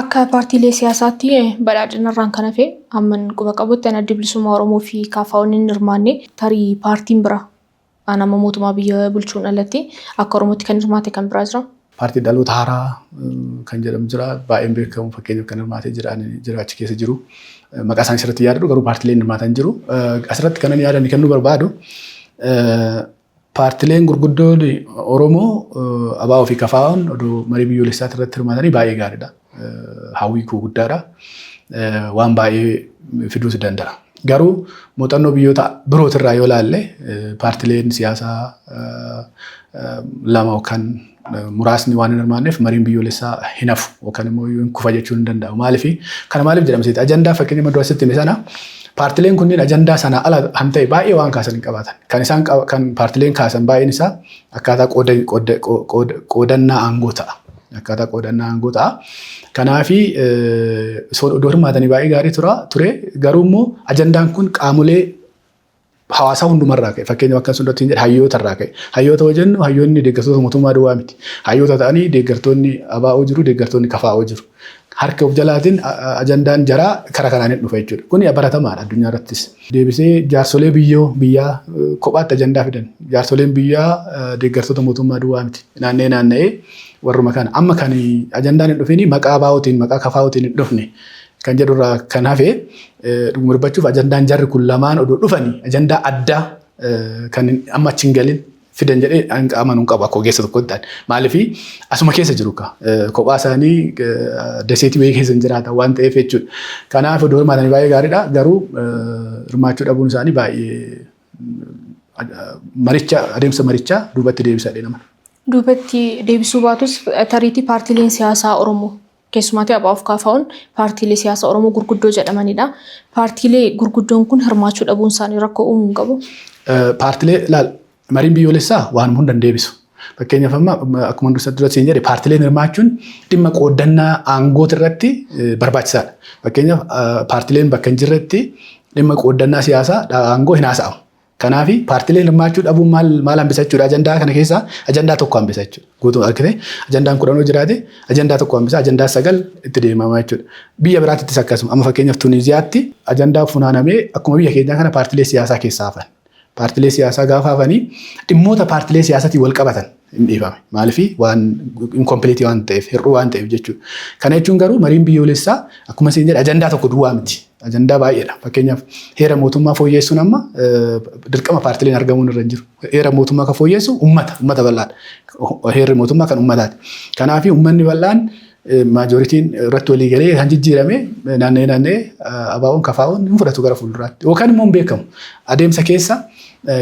Akka paartiilee siyaasaatti Badhaadhina irraan kan hafe hamman quba qabutti Adda Bilisummaa Oromoo fi KFO'n hin hirmaanne. Tarii paartiin bira nama mootummaa biyya bulchuun alatti akka Oromootti kan hirmaate kan biraa jira? Paartii Dhaloota Haaraa kan jedhamu jira. Baay'een beekamu, fakkeenyaaf kan hirmaatee jira achi keessa jiru. Maqaa isaanii asirratti yaadadhu, garuu paartileen hirmaatan jiru. Asirratti kanan yaadan kennuu barbaadu, paartileen gurguddoon Oromoo ABO fi KFO'n odoo marii biyyoolessaa irratti hirmaatanii baay'ee gaariidha. Hawwii koo guddaadha. Waan baay'ee fiduus danda'a. Garuu muuxannoo biyyoota birootirraa yoo ilaalle, paartileen siyaasaa lama yookaan muraasni waan hin hirmaanneef mariin biyyoolessaa hin hafu yookaan immoo hin kufa jechuun hin danda'amu. Maaliif kana maaliif jedhama seeti? Ajandaa fakkeenya dura sitti hime sana, paartileen kunneen ajandaa sana ala kan ta'e baay'ee waan kaasan hin qabaatan. Kan isaan kan paartileen kaasan baay'een isaa akkaataa qoodannaa aangoo ta'a. Akkaataa qoodannaa aangoo ta'a. Kanaafi iddoo hirmaatanii baay'ee gaarii ture. Garuu immoo ajandaan kun qaamolee hawaasaa hundumarraa ka'e. Fakkeenyaaf akka sun jedhe, hayyoota irraa ka'e. Hayyoota yoo jennu, hayyoonni deeggartoota mootummaa duwwaa miti. Hayyoota ta'anii deeggartoonni ABO jiru, deeggartoonni KFO jiru. Harka of jalaatiin ajandaan jaraa kara kanaan hin dhufa jechuudha. Kuni baratamaadha addunyaa irrattis. Deebisee jaarsolee biyyoo biyyaa kophaatti ajandaa fidan. Jaarsoleen biyyaa deeggartoota mootummaa duwwaa miti. Naanna'ee naanna'ee warruma kana. Amma kan ajandaan hin dhufini maqaa ABOtiin, maqaa KFOtiin hin dhufne kan jedhurraa kan hafe, dhuguma dubbachuuf ajandaan jarri kun lamaan odoo dhufanii ajandaa addaa kan amma achi hin galin fidan jedhee amanuu hin qabu akka ogeessa tokkotti ta'an. Maaliif asuma keessa jiru kophaa isaanii daseetii wayii keessa hin jiraatan waan ta'eef jechuudha. Kanaaf odoo hirmaatanii baay'ee gaariidha. Garuu hirmaachuu dhabuun isaanii baay'ee maricha, adeemsa marichaa duubatti deebisa jedhee nama. Duubatti deebisuu baatus, tariitii paartiileen siyaasaa Oromoo, keessumaatii ABO fi KFO'n paartiilee siyaasaa Oromoo gurguddoo jedhamanidha. Paartiilee gurguddoon kun hirmaachuu dhabuun isaanii rakkoo uumuu hin qabu? Paartiilee laal, mariin biyyoolessaa waan hunda hin deebisu. Fakkeenyaaf amma akkuma dura siin jedhe, paartiileen hirmaachuun dhimma qooddannaa aangoota irratti barbaachisaadha. Fakkeenyaaf paartiileen bakka hin jirretti dhimma qooddannaa siyaasaa aangoo hin haasa'amu. Kanaaf paartiileen hirmaachuu dhabuun maal maal hambisa jechuudha? Ajandaa kana keessaa ajandaa tokko hambisa jechuudha. Guutuu argite, ajandaan 10 yoo jiraate ajandaa tokko hambisa, ajandaa 9 itti deemamaa jechuudha. Biyya biraattis akkasuma. Amma fakkeenyaaf Tuniiziyaatti ajandaa funaanamee akkuma biyya keenyaa kana paartiilee siyaasaa keessaa hafan. Paartiilee siyaasaa gaafa hafanii dhimmoota paartiilee siyaasaatiin wal qabatan hin dhiifame. Maaliif? Waan incomplete waan ta'eef, hir'uu waan ta'eef jechuudha. Kana jechuun garuu mariin biyyoolessaa akkuma isin jedhe ajandaa tokko duwwaa miti. Ajandaa baay'eedha. Fakkeenyaaf heera mootummaa fooyyessuun amma dirqama paartileen argamuun irra hin jiru. Heera mootummaa kan fooyyessu uummata bal'aadha. Heerri mootummaa kan uummataati. Kanaaf uummanni bal'aan majorityn irratti walii galee kan jijjiirame naanna'ee naanna'ee ABO'n KFO'n hin fudhatu gara fuulduraatti. Yookaan immoo hin beekamu. Adeemsa keessa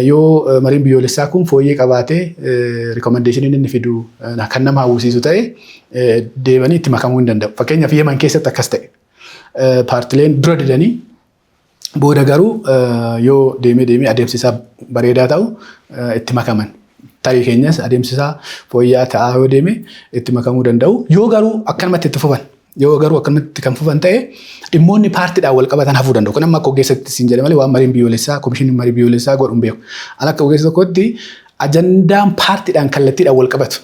yoo mariin biyyoolessaa kun fooyyee qabaatee recommendationiin inni fidu kan nama hawwisiisu ta'e deemanii itti makamuu hin danda'u. Fakkeenyaaf Yemen keessatti akkas ta'e. Paartileen dura didanii booda garuu yoo deemee deemee adeemsi isaa bareedaa ta'u itti makaman. Tarii keenyas adeemsi isaa fooyya'aa ta'aa yoo deeme itti makamuu danda'u. Yoo garuu akkanumatti itti fufan, yoo garuu akkanumatti kan fufan ta'e, dhimmoonni paartiidhaan wal qabatan hafuu danda'u. Kun amma akka ogeessatti siin jedhe malee waan mariin biyyoolessaa, komishiniin marii biyyoolessaa godhu hin beeku. An akka ogeessa tokkotti ajandaan paartiidhaan kallattiidhaan wal qabatu,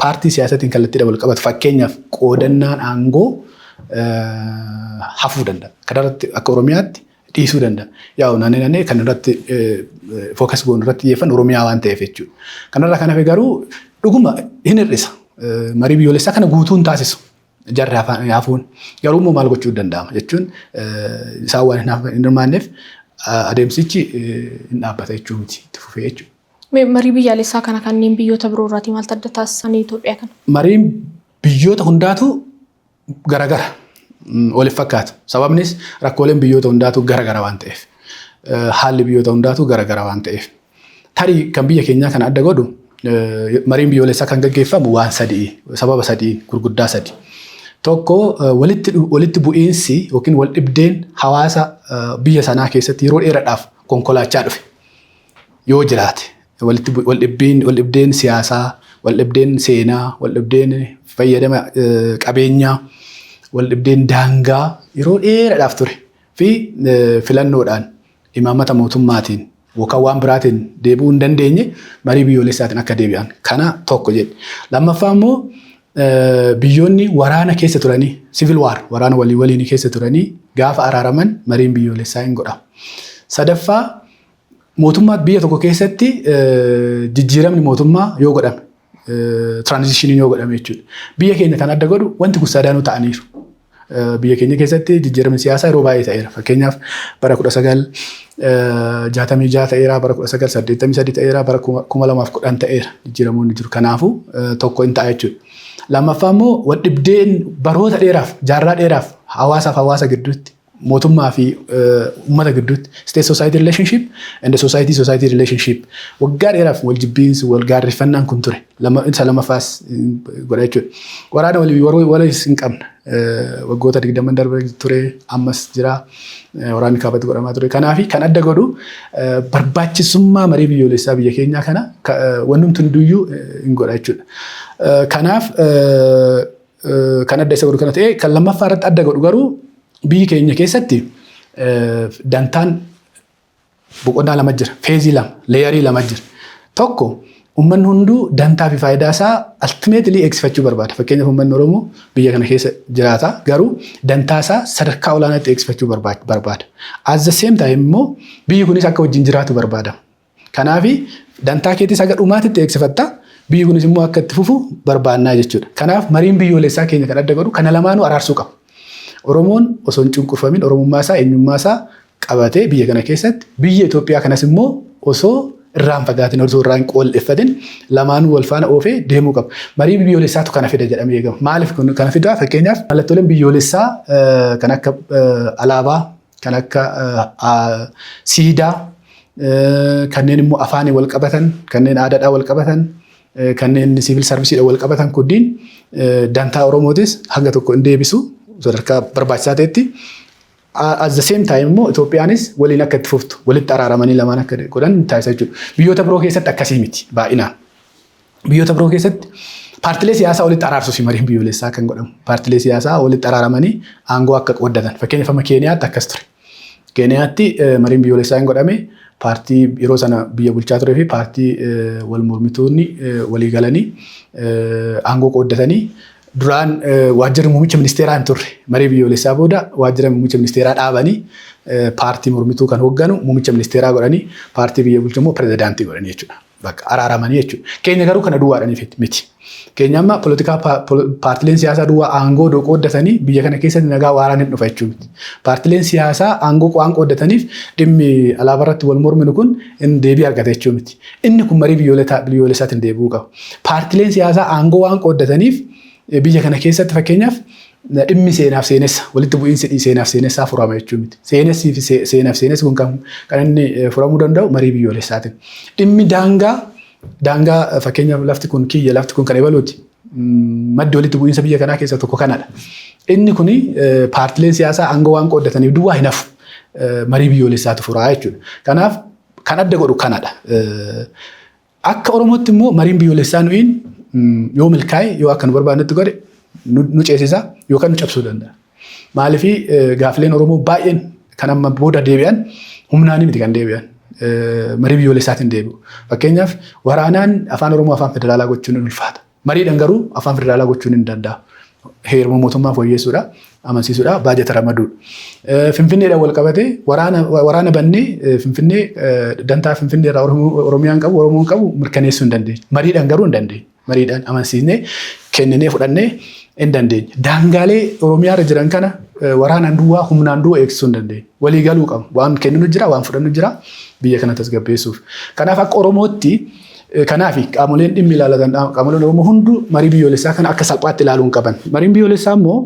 paartii siyaasaatiin kallattiidhaan wal qabatu, fakkeenyaaf qoodannaan aangoo hafuu danda'a. Kanarratti akka Oromiyaatti dhiisuu danda'a. Yaa'u naannoo naannoo kan irratti focus goonu, irratti xiyyeeffannu Oromiyaa waan ta'eef jechuudha. Kanarraa kan hafe garuu dhuguma hin hir'isa. Marii biyyoolessaa kana guutuu hin taasisu. Jarri hafuun garuu immoo maal gochuu danda'ama jechuun, isaan waan hin hirmaanneef adeemsichi hin dhaabbata jechuu miti, itti fufee jechuudha. Marii biyyaalessaa kana kanneen biyyoota biroo irraatii maaltu adda taasisanii Itoophiyaa kana? Mariin biyyoota hundaatu garagara, waliif fakkaatu. Sababnis rakkooleen biyyoota hundaatu garagara waan ta'eef. Haalli biyyoota hundaatu garagara waan ta'eef. Tarii kan biyya keenyaa kana adda godhu, mariin biyyoolessaa kan gaggeeffamu waan sadii, sababa sadii gurguddaa sadi. Tokko, walitti bu'iinsi yookiin wal dhibdeen hawaasa biyya sanaa keessatti yeroo dheeraadhaaf konkolaachaa dhufe yoo jiraate, walitti wal dhibdeen siyaasaa, wal dhibdeen seenaa, wal dhibdeen fayyadama qabeenyaa, wal dhibdeen daangaa yeroo dheeraadhaaf ture fi filannoodhaan, imaammata mootummaatiin yookaan waan biraatiin deebi'uu hin dandeenye marii biyyoolessaatiin akka deebi'an kana tokko jedhe. Lammaffaa immoo, biyyoonni waraana keessa turanii, civil war, waraana walii waliin keessa turanii gaafa araaraman mariin biyyoolessaa hin godhamu. Sadaffaa, mootummaa biyya tokko keessatti jijjiiramni mootummaa yoo godhame, transitioniin yoo godhame jechuudha. Biyya keenya kan adda godhu wanti kun sadanuu ta'aniiru. Biyya keenya keessatti jijjiiramni siyaasaa yeroo baay'ee ta'eera. Fakkeenyaaf, bara 1966 ta'eera, bara 1983 ta'eera, bara 2010 ta'eera jijjiiramoonni jiru. Kanaafuu tokko hin ta'a jechuudha. Lammaffaa immoo, wal dhibdeen baroota dheeraaf, jaarraa dheeraaf hawaasaaf hawaasa gidduutti, mootummaa fi uummata gidduutti, state society relationship and the society society relationship, waggaa dheeraaf wal jibbiinsi, wal gaarreeffannaan kun ture. Isa lammaffaas godha jechuudha. Waraana walii walis hin qabna. Waggoota 20 darbe ture, ammas jira. Waraanni kaabatti godhamaa ture. Kanaafi kan adda godhu barbaachisummaa marii biyyoolessaa biyya keenyaa kana wannumti hunduyyuu hin godha jechuudha. Kanaaf kan adda isa godhu kana ta'e, kan lammaffaa irratti adda godhu garuu biyyi keenya keessatti dantaan boqonnaa lama jira. Phase lama, layer lama jira. Tokko, uummanni hunduu dantaa fi faayidaa isaa ultimately eegsifachuu barbaada. Fakkeenyaaf, uummanni Oromoo biyya kana keessa jiraata, garuu dantaa isaa sadarkaa olaanaatti eegsifachuu barbaada. At the same time immoo biyyi kunis akka wajjin jiraatu barbaada. Kanaafi dantaa keetis haga dhumaatitti eegsifatta. Biyyi kunis immoo akka itti fufu barbaannaa jechuudha. Kanaaf mariin biyyoolessaa keenya kan adda godhu kana lamaanuu araarsuu qaba. Oromoon osoo hin cunqurfamin Oromummaa isaa, eenyummaa isaa qabatee biyya kana keessatti, biyya Itoophiyaa kanas immoo osoo irraan fagaatin, osoo irraa hin qoolleffatin, lamaanuu wal faana oofee deemuu qaba. Marii biyyoolessaatu kana fida jedhamee eegama. Maaliif kana fidaa? Fakkeenyaaf, mallattooleen biyyoolessaa kan akka alaabaa, kan akka siidaa, kanneen immoo afaanii wal qabatan, kanneen aadaadhaan wal qabatan, kanneen civil serviceiidhaan wal qabatan kunniin dantaa Oromootis hanga tokko hin deebisu sadarkaa barbaachisaa ta'etti. At the same time immoo Itoophiyaanis waliin akka itti fuftu walitti araaramanii lamaan akka godhan taasisa jechuudha. Biyyoota biroo keessatti akkasii miti baay'inaan. Biyyoota biroo keessatti paartilee siyaasaa walitti araarsuuf mariin biyyoolessaa kan godhamu. Paartilee siyaasaa walitti araaramanii aangoo akka qooddatan. Fakkeenyaaf, amma Keeniyaatti akkas ture. Keeniyaatti mariin biyyoolessaa hin godhame, paartii yeroo sana biyya bulchaa turee fi paartii wal mormitoonni walii galanii aangoo qooddatanii. Duraan waajjirri muummicha ministeeraa hin turre. Marii biyyoolessaa booda waajjira muummicha ministeeraa dhaabanii, paartii mormituu kan hoogganu muummicha ministeeraa godhanii, paartii biyya bulchu immoo pirezidaantii godhanii jechuudha. Bakka araaramanii jechuudha. Keenya garuu kana duwwaadhaniif miti. Keenya amma poolitikaa paartileen siyaasaa duwwaa aangoo odoo qooddatanii biyya kana keessatti nagaa waaraan hin dhufa jechuu miti. Paartileen siyaasaa aangoo waan qooddataniif dhimmi alaabaa irratti wal morminu kun hin deebii argata jechuu miti. Inni kun marii biyyoolessaatiin deebi'uu qaba. Paartileen siyaasaa aangoo waan qooddataniif biyya kana keessatti, fakkeenyaaf, dhimmi seenaaf seenessa, walitti bu'iinsi seenaaf seenessaa furama jechuu miti. Seenessii fi seenaaf seenessi kun kan inni furamuu danda'u marii biyyoolessaatiin. Dhimmi daangaa, fakkeenyaaf, lafti kun kiyya, lafti kun kan ebaluuti. Maddi walitti bu'iinsa biyya kanaa keessaa tokko kanadha. Inni kuni paartileen siyaasaa aangoo waan qooddataniif duwwaa hin hafu. Marii biyyoolessaatu furaa jechuudha. Kanaaf kan adda godhu kanadha. Akka Oromootti immoo mariin biyyoolessaa nuyiin yoo milkaa'e, yoo akka nu barbaadnetti godhe, nu ceesisa yookaan nu cabsuu danda'a. Maaliif, gaafileen Oromoo baay'een kan amma booda deebi'an humnaanii miti kan deebi'an. Marii biyyoolessaatiin deebi'u. Fakkeenyaaf, waraanaan afaan Oromoo afaan federaalaa gochuun ni ulfaata. Mariidhaan garuu afaan federaalaa gochuun hin danda'amu. Heeruma mootummaa fooyyessuudha, amansiisuudha, baajata ramaduudha. Finfinneedhaan wal qabatee waraana bannee Finfinnee, dantaa Finfinnee irraa Oromiyaan qabu, Oromoon qabu mirkaneessuu hin dandeenye. Mariidhaan garuu hin dandeenye. Mariidhaan amansiisnee, kenninee, fudhannee Hin dandeenya. Daangaalee Oromiyaa irra jiran kana waraanaan duwwaa, humnaan duwwaa eegsisuu hin dandeenya. Walii galuu qabu. Waan kenninu jira, waan fudhannu jira biyya kana tasgabbeessuuf. Kanaaf akka Oromootti, kanaaf qaamoleen dhimmi ilaalatan, qaamoleen Oromoo hunduu marii biyyoolessaa kana akka salphaatti ilaaluu hin qaban. Mariin biyyoolessaa immoo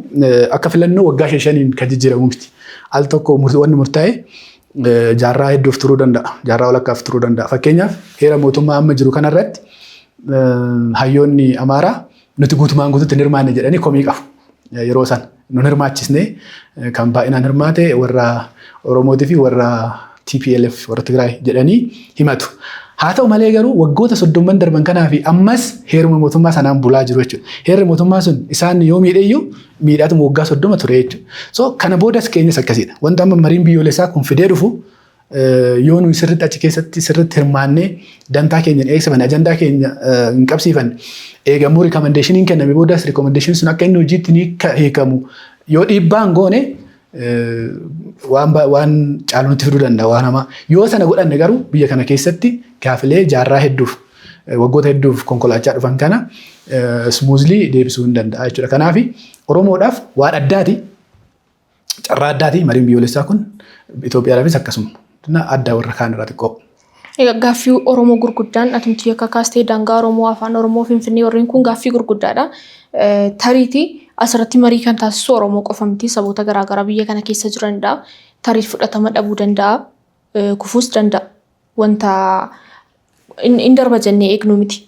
akka filannoo waggaa 5'n kan jijjiiramu miti. Al tokko wanni murtaa'e jaarraa hedduuf turuu danda'a. Jaarraa walakkaaf turuu danda'a. Fakkeenyaaf, heera mootummaa amma jiru kanarratti hayyoonni Amaaraa nuti guutumaan guututti hin hirmaanne jedhanii komii qabu. Yeroo san nun hirmaachisne, kan baay'inaan hirmaate warra Oromootii fi warra TPLF, warra Tigraay jedhanii himatu. Haa ta'u malee garuu waggoota 30n darban kanaa fi ammas heeruma mootummaa sanaan bulaa jiru jechuudha. Heerri mootummaa sun isaan yoo miidheyyuu miidhaatuma waggaa 30 ture jechuudha. So kana boodas keenyas akkasiidha. Wanta amma mariin biyyoolessaa kun fidee dhufu, yoo nuyi sirriitti achi keessatti sirriitti hirmaannee dantaa keenya hin eegsifanne, ajandaa keenya hin qabsiifanne, eegamuu recommendationiin kenname boodas recommendation sun akka inni hojiitti ni hiikamu yoo dhiibbaan goone, waan caalu nutti fiduu danda'a waan hamaa. Yoo sana godhanne garuu biyya kana keessatti gaafilee jaarraa hedduuf, waggoota hedduuf konkolaachaa dhufan kana smoothly deebisuu hin danda'a jechuudha. Kanaaf Oromoodhaaf waan addaati. Carraa addaati mariin biyyoolessaa kun. Itoophiyaadhaafis akkasuma. Adda warra kaan irraa xiqqoo. Egaa gaaffii Oromoo gurguddaan atumti akka kaastee daangaa Oromoo, afaan Oromoo, Finfinnee, warreen kun gaaffii gurguddaadha. Tariitii asirratti marii kan taasisu Oromoo qofa miti, saboota garaagaraa biyya kana keessa jiranidha. Tarii fudhatama dhabuu danda'a, kufuus danda'a. Wanta hin darba jennee eegnu miti.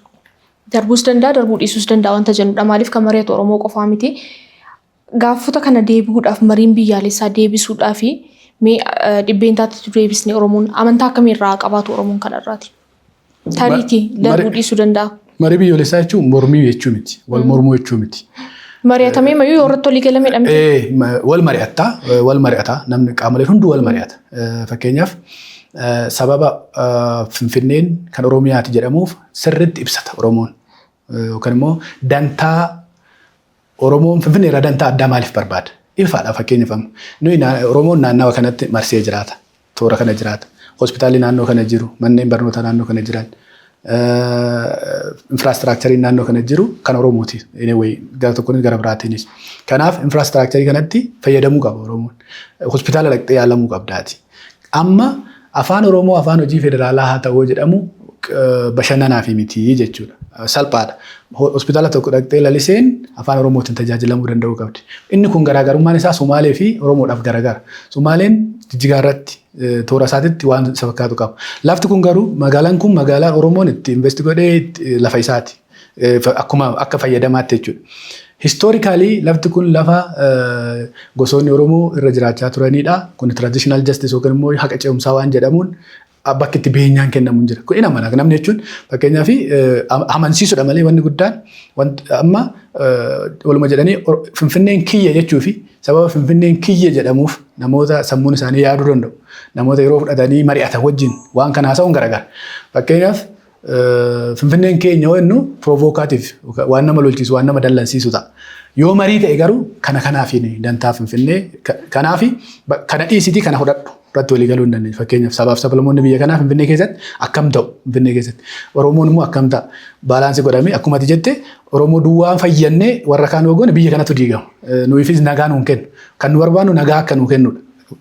Darbuus danda'a, darbuu dhiisuus danda'a wanta jennudha. Maaliif, kan mari'atu Oromoo qofaa miti. Gaaffota kana deebi'uudhaaf, mariin biyyaalessaa deebisuudhaaf, mee dhibbeentaatti deebisnee Oromoon amantaa akkamii irraa qabaatu Oromoon kanarraati? Tariitii darbuu dhiisuu danda'a. Marii biyyoolessaa jechuun mormii jechuu miti. Wal mormuu jechuu miti. Mari'atamee mayyuu yoo irratti walii galameedha miti. Wal mari'attaa, wal mari'ata, namni qaamoleen hunduu wal mari'ata. Fakkeenyaaf, sababa Finfinneen kan Oromiyaati jedhamuuf sirriitti ibsata Oromoon. Yookaan immoo dantaa Oromoon Finfinnee irraa dantaa addaa maaliif barbaada? Ifaadha fakkeenyaaf amma. Nuyi Oromoon naannawa kanatti marsee jiraata. Toora kana jiraata. Hospitaalli naannoo kana jiru, manneen barnootaa naannoo kana jiran, infrastructureiin naannoo kana jiru kan Oromooti. Anyway, gara tokkoon gara biraatiinis. Kanaaf infrastructureii kanatti fayyadamuu qaba Oromoon. Hospitaala dhaqxee yaalamuu qabdaati. Amma afaan Oromoo afaan hojii federaalaa haa ta'uu jedhamu bashannanaaf miti jechuudha. Salphaadha. Hospitaala tokko dhaqxee Laliseen afaan Oromootiin tajaajilamuu danda'uu qabdi. Inni kun garaagarummaan isaa Somaalee fi Oromoodhaaf garagara. Somaaleen Jijjigaa irratti toora isaatitti waan isa fakkaatu qaba. Lafti kun garuu, magaalaan kun magaalaan Oromoon itti invest godhee lafa isaati. Akkuma akka fayyadamaatti jechuudha. Historically lafti kun lafa gosoonni Oromoo irra jiraachaa turanidha. Kun traditional justice yookaan immoo haqa ce'umsaa waan jedhamuun bakki itti beenyaan kennamu hin jira. Kun hin amana. Namni jechuun fakkeenyaaf amansiisudha malee wanni guddaan amma waluma jedhanii Finfinneen kiyya jechuu fi sababa Finfinneen kiyya jedhamuuf namoota sammuun isaanii yaaduu danda'u. Namoota yeroo fudhatanii mari'atan wajjin waan kana haasa'uun garagara. Fakkeenyaaf, Finfinneen keenya yoo jennu provocative, waan nama lolchiisu, waan nama dallansiisu ta'a. Yoo marii ta'e garuu kana kanaaf dantaa Finfinnee kanaafi kana dhiisitii kana fudhadhu irratti walii galuu hin dandeenyu. Fakkeenyaaf, sabaaf sablammoonni biyya kanaa Finfinnee keessatti akkam ta'u, Finfinnee keessatti Oromoon immoo akkam ta'a, balance godhamee, akkuma ati jette, Oromoo duwwaan fayyannee warra kaan yoo goone biyya kanatu diigama. Nuufis nagaa nuun kennu. Kan nu barbaannu nagaa akka nuu kennudha.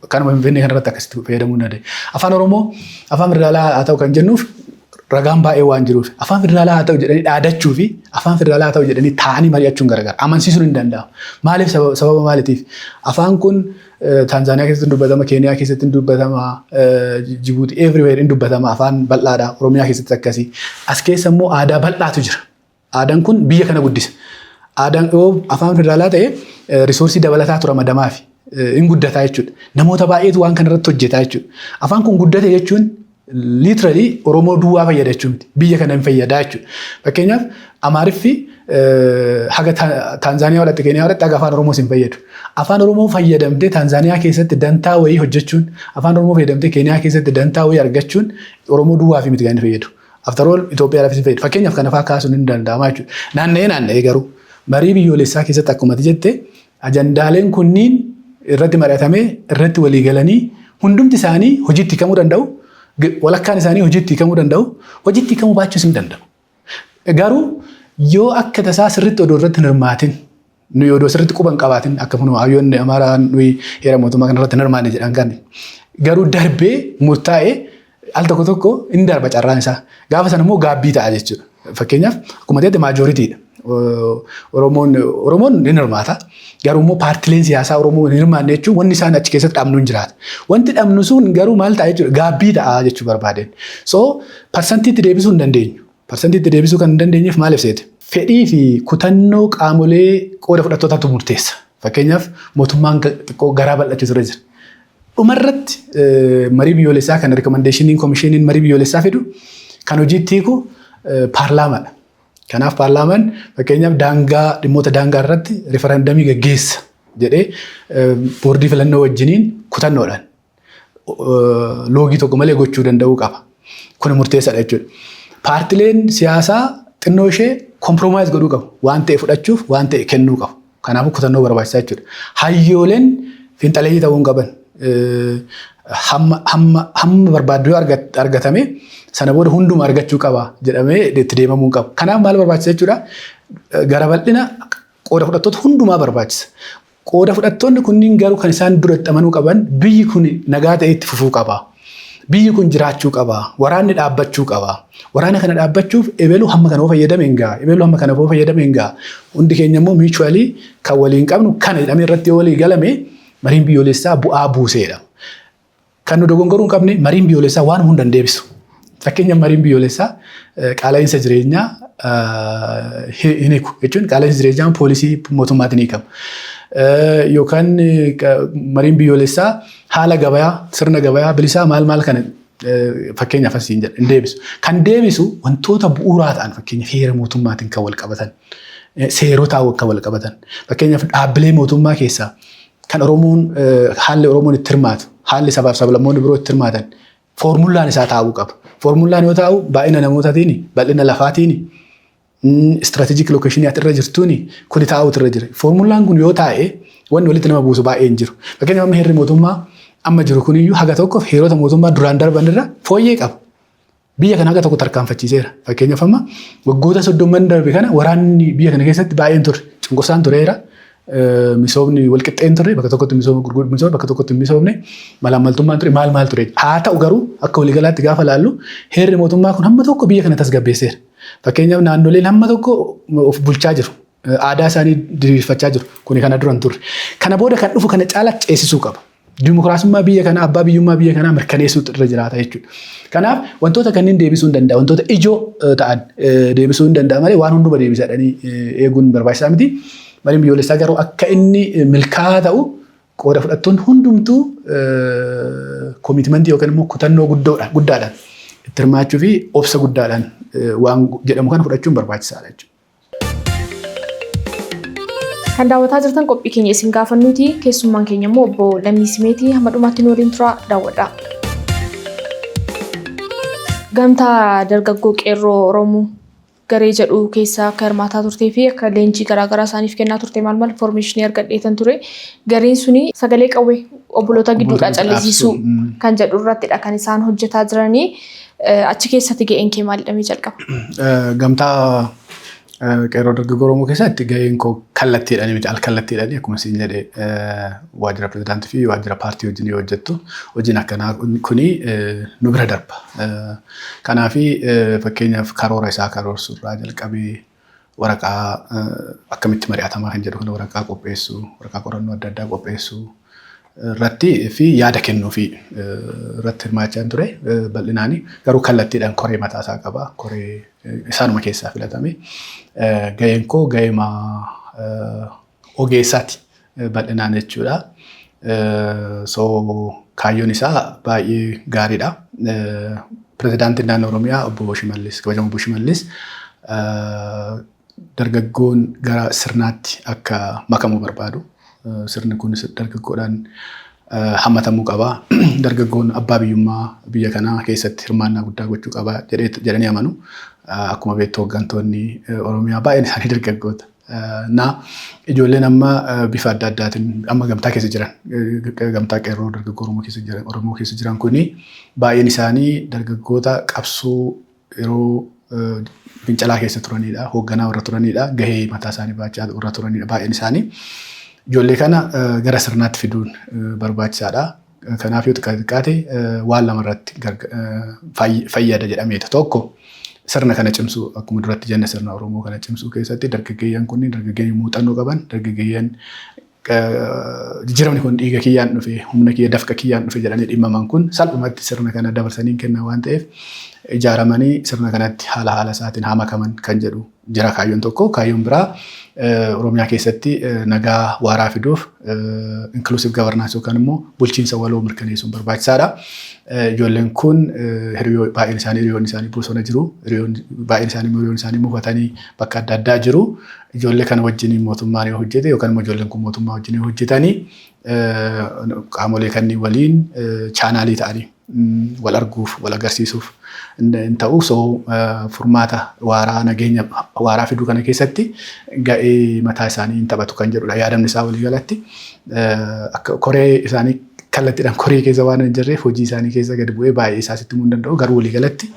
Kanuma Finfinnee kanarratti akkasitti fayyadamuu hin dandeenya. Afaan Oromoo afaan federaalaa haa ta'u kan jennuuf ragaan baay'ee waan jiruuf. Afaan federaalaa haa ta'u jedhanii dhaadachuu fi afaan federaalaa haa ta'u jedhanii taa'anii mari'achuun garagara. Amansiisuun hin danda'amu. Maaliif, sababa maaliitiif? Afaan kun Taanzaaniyaa keessatti hin dubbatama, Keeniyaa keessatti hin dubbatama, Jibuutii, everywhere hin dubbatama, afaan bal'aadha. Oromiyaa keessatti akkasii. As keessa immoo aadaa bal'aatu jira. Aadaan kun biyya kana guddisa. Aadaan yoo afaan federaalaa ta'e resourceii dabalataatu ramadamaafi. Hin guddataa jechuudha. Namoota baay'eetu waan kana irratti hojjetaa jechuudha. Afaan kun guddate jechuun literally Oromoo duwwaa fayyada jechuun miti. Biyya kana hin fayyadaa jechuudha. Fakkeenyaaf, Amaariffi haga Taanzaaniyaa walatte, Keeniyaa walatte haga afaan Oromoo hin fayyadu. Afaan Oromoo fayyadamtee Taanzaaniyaa keessatti dantaa wayii hojjechuun, afaan Oromoo fayyadamtee Keeniyaa keessatti dantaa wayii argachuun Oromoo duwwaa fi miti kan inni fayyadu. After all, Itoophiyaadhaafis hin fayyadu. Fakkeenyaaf kana fa'aa kaasuun hin danda'ama jechuudha. Naanna'ee naanna'ee garuu marii biyyoolessaa keessatti akkuma ati jette ajandaaleen kunniin irratti mari'atamee, irratti walii galanii, hundumti isaanii hojiitti hiikamuu danda'u. Walakkaan isaanii hojiitti hiikamuu danda'u. Hojiitti hiikamuu baachuus hin danda'u. Garuu yoo akka tasaa sirriitti odoo irratti hin hirmaatin Nuyi odoo sirriitti quba hin qabaatin akka kun hayyoonni Amaaraa nuyi heera mootummaa kanarratti hin hirmaanne jedhan kan. Garuu darbee murtaa'ee al tokko tokko hin darba carraan isaa. Gaafa sana immoo gaabbii ta'a jechuudha. Fakkeenyaaf, akkuma ta'etti majoritydha. Oromoon ni hirmaata. Garuu immoo paartileen siyaasaa Oromoo hin hirmaanne jechuun wanni isaan achi keessatti dhabnu hin jiraata. Wanti dhabnu sun garuu maal ta'a jechuudha? Gaabbii ta'a jechuu barbaadeen. So parsantiitti deebisuu hin dandeenyu. Parsantiitti deebisuu kan hin dandeenyeef maal ibseeti? Fedhii fi kutannoo qaamolee qooda fudhattootaatu murteessa. Fakkeenyaaf, mootummaan xiqqoo garaa bal'achuu irra jira. Dhumarratti marii biyyoolessaa kan recommendationiin komishiniin marii biyyoolessaa fidu kan hojiitti hiiku paarlaamaadha. Kanaaf paarlaamaan fakkeenyaaf daangaa, dhimmoota daangaa irratti referendumii gaggeessa jedhee boordii filannoo wajjiniin kutannoodhaan loogii tokko malee gochuu danda'uu qaba. Kun murteessaadha jechuudha. Paartileen siyaasaa xinnoo ishee compromise godhuu qabu. Waan ta'e fudhachuuf waan ta'e kennuu qabu. Kanaafuu kutannoo barbaachisaa jechuudha. Hayyooleen fiinxaleeyyii ta'uu hin qaban. Hamma barbaaddu yoo argatame sana booda hunduma argachuu qaba jedhamee itti deemamuu hin qabu. Kanaaf maal barbaachisa jechuudha? Gara bal'ina qooda fudhattoota hundumaa barbaachisa. Qooda fudhattoonni kunniin garuu kan isaan duratti amanuu qaban biyyi kun nagaa ta'ee itti fufuu qaba. Biyyi kun jiraachuu qaba. Waraanni dhaabbachuu qaba. Waraana kana dhaabbachuuf ebeluu hamma kana fayyadame hin ga'a. Ebeluu hamma kana fayyadame hin ga'a. Hundi keenya immoo mutually kan waliin qabnu kana jedhamee irratti yoo walii galame mariin biyyoolessaa bu'aa buuseedha. Kan nu dogongoruu hin qabne, mariin biyyoolessaa waan hunda hin deebisu. Fakkeenya, mariin biyyoolessaa qaala'insa jireenyaa hin hiiku jechuun qaala'insa jireenyaa policy mootummaatiin hiikama. Yookaan mariin biyyoolessaa haala gabayaa, sirna gabayaa bilisaa maal maal kana fakkeenyaaf asiin jedha hin deebisu. Kan deebisu wantoota bu'uuraa ta'an, fakkeenyaaf heera mootummaatiin kan wal qabatan, seerotaan kan wal qabatan, fakkeenyaaf dhaabbilee mootummaa keessaa kan Oromoon, haalli Oromoon itti hirmaatu, haalli sabaaf sablammoonni biroo itti hirmaatan foormullaan isaa taa'uu qaba. Foormullaan yoo taa'u baay'ina namootaatiin, bal'ina lafaatiin, strategic locationii ati irra jirtuuni kuni taa'uutu irra jira. Foormullaan kun yoo taa'e wanni walitti nama buusu baay'ee hin jiru. Fakkeenyaaf, amma heerri mootummaa amma jiru kuniyyuu haga tokko heerota mootummaa duraan darban irra fooyyee qaba. Biyya kana haga tokko tarkaanfachiiseera. Fakkeenyaaf, amma waggoota 30n darbe kana waraanni biyya kana keessatti baay'een ture. Cunqursaan tureera. Misoomni walqixxeen ture, bakka tokkotti misooma gurguddaa misooma, bakka tokkotti hin misoomne, malaammaltummaan ture, maal maal ture. Haa ta'u garuu akka waliigalaatti gaafa laallu heerri mootummaa kun hamma tokko biyya kana tasgabbeesseera. Fakkeenyaaf, naannoleen hamma tokko of bulchaa jiru. Aadaa isaanii diriirfachaa jiru. Kuni kana dura hin turre. Kana booda kan dhufu kana caalaa ceesisuu qaba. Dimokiraasummaa biyya kanaa, abbaa biyyummaa biyya kanaa mirkaneessuutu irra jiraata jechuudha. Kanaaf wantoota kanneen deebisuu hin danda'a. Wantoota ijoo ta'an deebisuu hin danda'a malee waan hunduma deebisa jedhanii eeguun barbaachisaa miti. Mariin biyyoolessaa garuu akka inni milkaa'aa ta'u qooda fudhattoonni hundumtuu commitmentii yookaan immoo kutannoo guddaadhaan itti hirmaachuu fi obsa guddaadhaan waan jedhamu kana fudhachuun barbaachisaadha jechuudha. Kan daawwataa jirtan qophii keenya isin gaafannuuti. Keessummaan keenya immoo obbo Lammii Simeetii. Hamma dhumaatti nu waliin turaa, daawwadhaa. Gamtaa dargaggoo qeerroo Oromoo garee jedhu keessa akka hirmaataa turtee fi akka leenjii garaagaraa isaaniif kennaa turte maal maal informationii argadheetan ture. Gareen suni sagalee qawwee obboloota gidduudhaa callisiisuu kan jedhu irrattidha kan isaan hojjetaa jiranii. Achi keessatti ga'een kee maalidha jalqaba? Gamtaa qeerroo dargaggoo Oromoo keessatti ga'een koo kallattiidhaan miti, al kallattiidhaan akkuma siin jedhe waajjira pirezidaantii fi waajjira paartii wajjin yoo hojjettu hojiin akkanaa kuni nu bira darba. Kanaafi fakkeenyaaf karoora isaa karoorsuu irraa jalqabee waraqaa akkamitti mari'atamaa kan jedhu kana waraqaa qopheessuu, waraqaa qorannoo adda addaa qopheessuu irratti fi yaada kennuu fi irratti hirmaachaa ture bal'inaani. Garuu kallattiidhaan koree mataa isaa qaba. Koree isaanuma keessaa filatame. Ga'een koo ga'eema ogeessaati bal'inaan jechuudha. So kaayyoon isaa baay'ee gaariidha. Pirezidaantiin naannoo Oromiyaa obbo Shimallis, kabajamoo obbo Shimallis, dargaggoon gara sirnaatti akka makamu barbaadu. Sirni kun dargaggoodhaan hammatamuu qaba. Dargaggoon abbaa biyyummaa biyya kanaa keessatti hirmaannaa guddaa gochuu qaba jedhanii amanu. Akkuma beektu hooggantoonni Oromiyaa baay'een isaanii dargaggoota. Na ijoolleen amma bifa adda addaatiin amma gamtaa keessa jiran, gamtaa qeerroo dargaggoo Oromoo keessa jiran kuni baay'een isaanii dargaggoota qabsoo yeroo fincilaa keessa turanidha. Hoogganaa warra turanidha. Gahee mataa isaanii baachaa warra turanidha baay'een isaanii. Ijoollee kana gara sirnaatti fiduun barbaachisaadha. Kanaaf yoo xiqqaate xiqqaate waan lama irratti fayyada jedhameeta. Tokko, sirna kana cimsuu, akkuma duratti jenne, sirna Oromoo kana cimsuu keessatti dargaggeeyyan kunniin dargaggeeyyan muuxannoo qaban, dargaggeeyyan jijjiiramni kun dhiiga kiyyaan dhufe, humna kiyya, dafqa kiyyaan dhufe jedhanii dhimmaman kun salphumatti sirna kana dabarsanii kennan waan ta'eef, ijaaramanii sirna kanatti haala haala isaatiin haa makaman kan jedhu jira kaayyoon tokko. Kaayyoon biraa, Oromiyaa keessatti nagaa waaraa fiduuf inclusive governance yookaan immoo bulchiinsa waloo mirkaneessuun barbaachisaadha. Ijoolleen kun hiriyoo baay'een isaanii, hiriyoonni isaanii bosona jiru. Baay'een isaanii, hiriyoonni isaanii mufatanii bakka adda addaa jiru. Ijoollee kana wajjin mootummaan yoo hojjete yookaan immoo ijoolleen kun mootummaa wajjin yoo hojjetanii, qaamolee kanneen waliin channelii ta'anii wal arguuf, wal agarsiisuuf hin ta'u. So furmaata waaraa, nageenya waaraa fiduu kana keessatti ga'ee mataa isaanii hin taphatu kan jedhudha yaadamni isaa walii galatti. Akka koree isaanii kallattiidhaan koree keessa waan hin jirreef, hojii isaanii keessa gadi bu'ee baay'ee isaa sitti himuu hin danda'u. Garuu walii galatti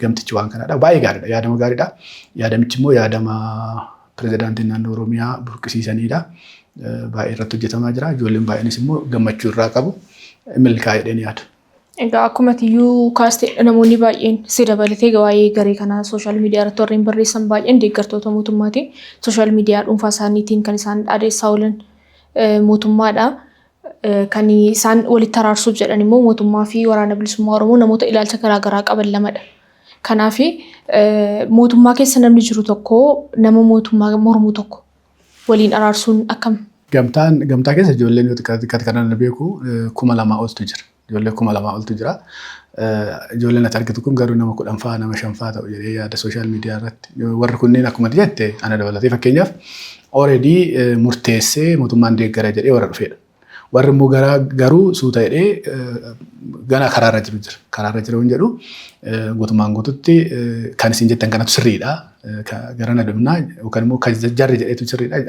gamtichi waan kanadha. Baay'ee gaariidha. Yaadama gaariidha. Yaadamichi immoo yaadama pirezidaantiin naannoo Oromiyaa burqisiisanidha. Baay'ee irratti hojjetamaa jira. Ijoolleen baay'eenis immoo gammachuu irraa qabu. Milkaa'ee yaada. Egaa akkuma tiyyuu kaaste, namoonni baay'een si dabalatee waa'ee garee kanaa social media irratti warreen barreessan baay'een deeggartoota mootummaati. Social media dhuunfaa isaaniitiin kan isaan dhaadheessaa oolan mootummaadha. Kan isaan walitti araarsuuf jedhan immoo mootummaa fi Waraana Bilisummaa Oromoo namoota ilaalcha garaagaraa qaban lamadha. Kanaaf mootummaa keessa namni jiru tokko nama mootummaa mormu tokko waliin araarsuun akkam? Gamtaan gamtaa keessa ijoolleen yoo xiqqaate xiqqaate kan beeku 2000 oltu jira. Ijoollee 2000 oltu jira. Ijoolleen ati argitu kun garuu nama 10 fa'aa, nama 5 fa'aa ta'u jedhee yaada social media irratti. Warri kunneen akkuma jette ana dabalatee fakkeenyaaf already murteessee mootummaan deeggara jedhee warra dhufedha. Warri immoo garuu suuta jedhee gana karaarra jiru jira. Karaarra jiru hin jedhu, guutummaan guututti kan isin jettan kanatu sirriidha. Gara na dhumnaa yookaan immoo kan jarri jedheetu sirriidha.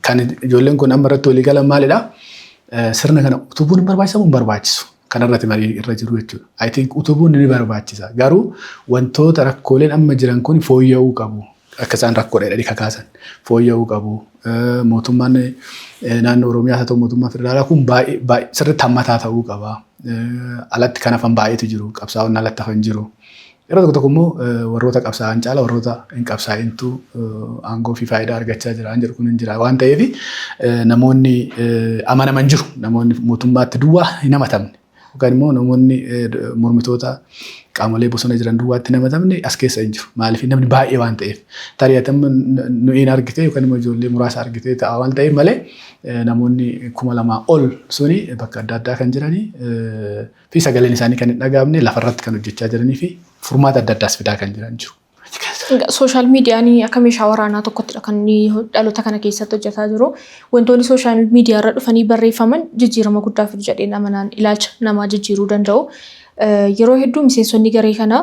Kan ijoolleen kun amma irratti walii galan maalidha? Sirna kana utubuun hin barbaachisamu, hin barbaachisu. Kanarratti marii irra jiru jechuudha. I think utubuun ni barbaachisa. Garuu wantoota rakkooleen amma jiran kun fooyya'uu qabu. Akka isaan rakkoodha jedhanii kakaasan fooyya'uu qabu. Mootummaan naannoo Oromiyaa haa ta'u, mootummaa federaalaa kun baay'ee sirriitti hammataa ta'uu qaba. Alatti kan hafan baay'eetu jiru. Qabsaa'onni alatti hafan jiru. Yeroo tokko tokko immoo warroota qabsaa'an caala warroota hin qabsaa'intu aangoo fi faayidaa argachaa jira jedhu kun hin jira waan ta'eef, namoonni amanaman jiru. Namoonni mootummaatti duwwaa hin hamatamne yookaan immoo namoonni mormitoota qaamolee bosona jiran duwwaatti hin hamatamne as keessa hin jiru. Maaliif? Namni baay'ee waan ta'eef. Tarii ati amma nuyiin argite yookaan immoo ijoollee muraasa argite ta'a waan ta'eef malee, namoonni 2000 ol suni bakka adda addaa kan jiranii fi sagaleen isaanii kan hin dhagahamne lafarratti kan hojjechaa jiranii fi furmaata adda addaas fidaa kan jiran jiru. Social mediaan akka meeshaa waraanaa tokkottidha kan inni dhaloota kana keessatti hojjetaa jiru. Wantoonni social media irra dhufanii barreeffaman jijjiirama guddaa fidu jedheen amanaan, ilaalcha namaa jijjiiruu danda'u. Yeroo hedduu miseensonni garee kanaa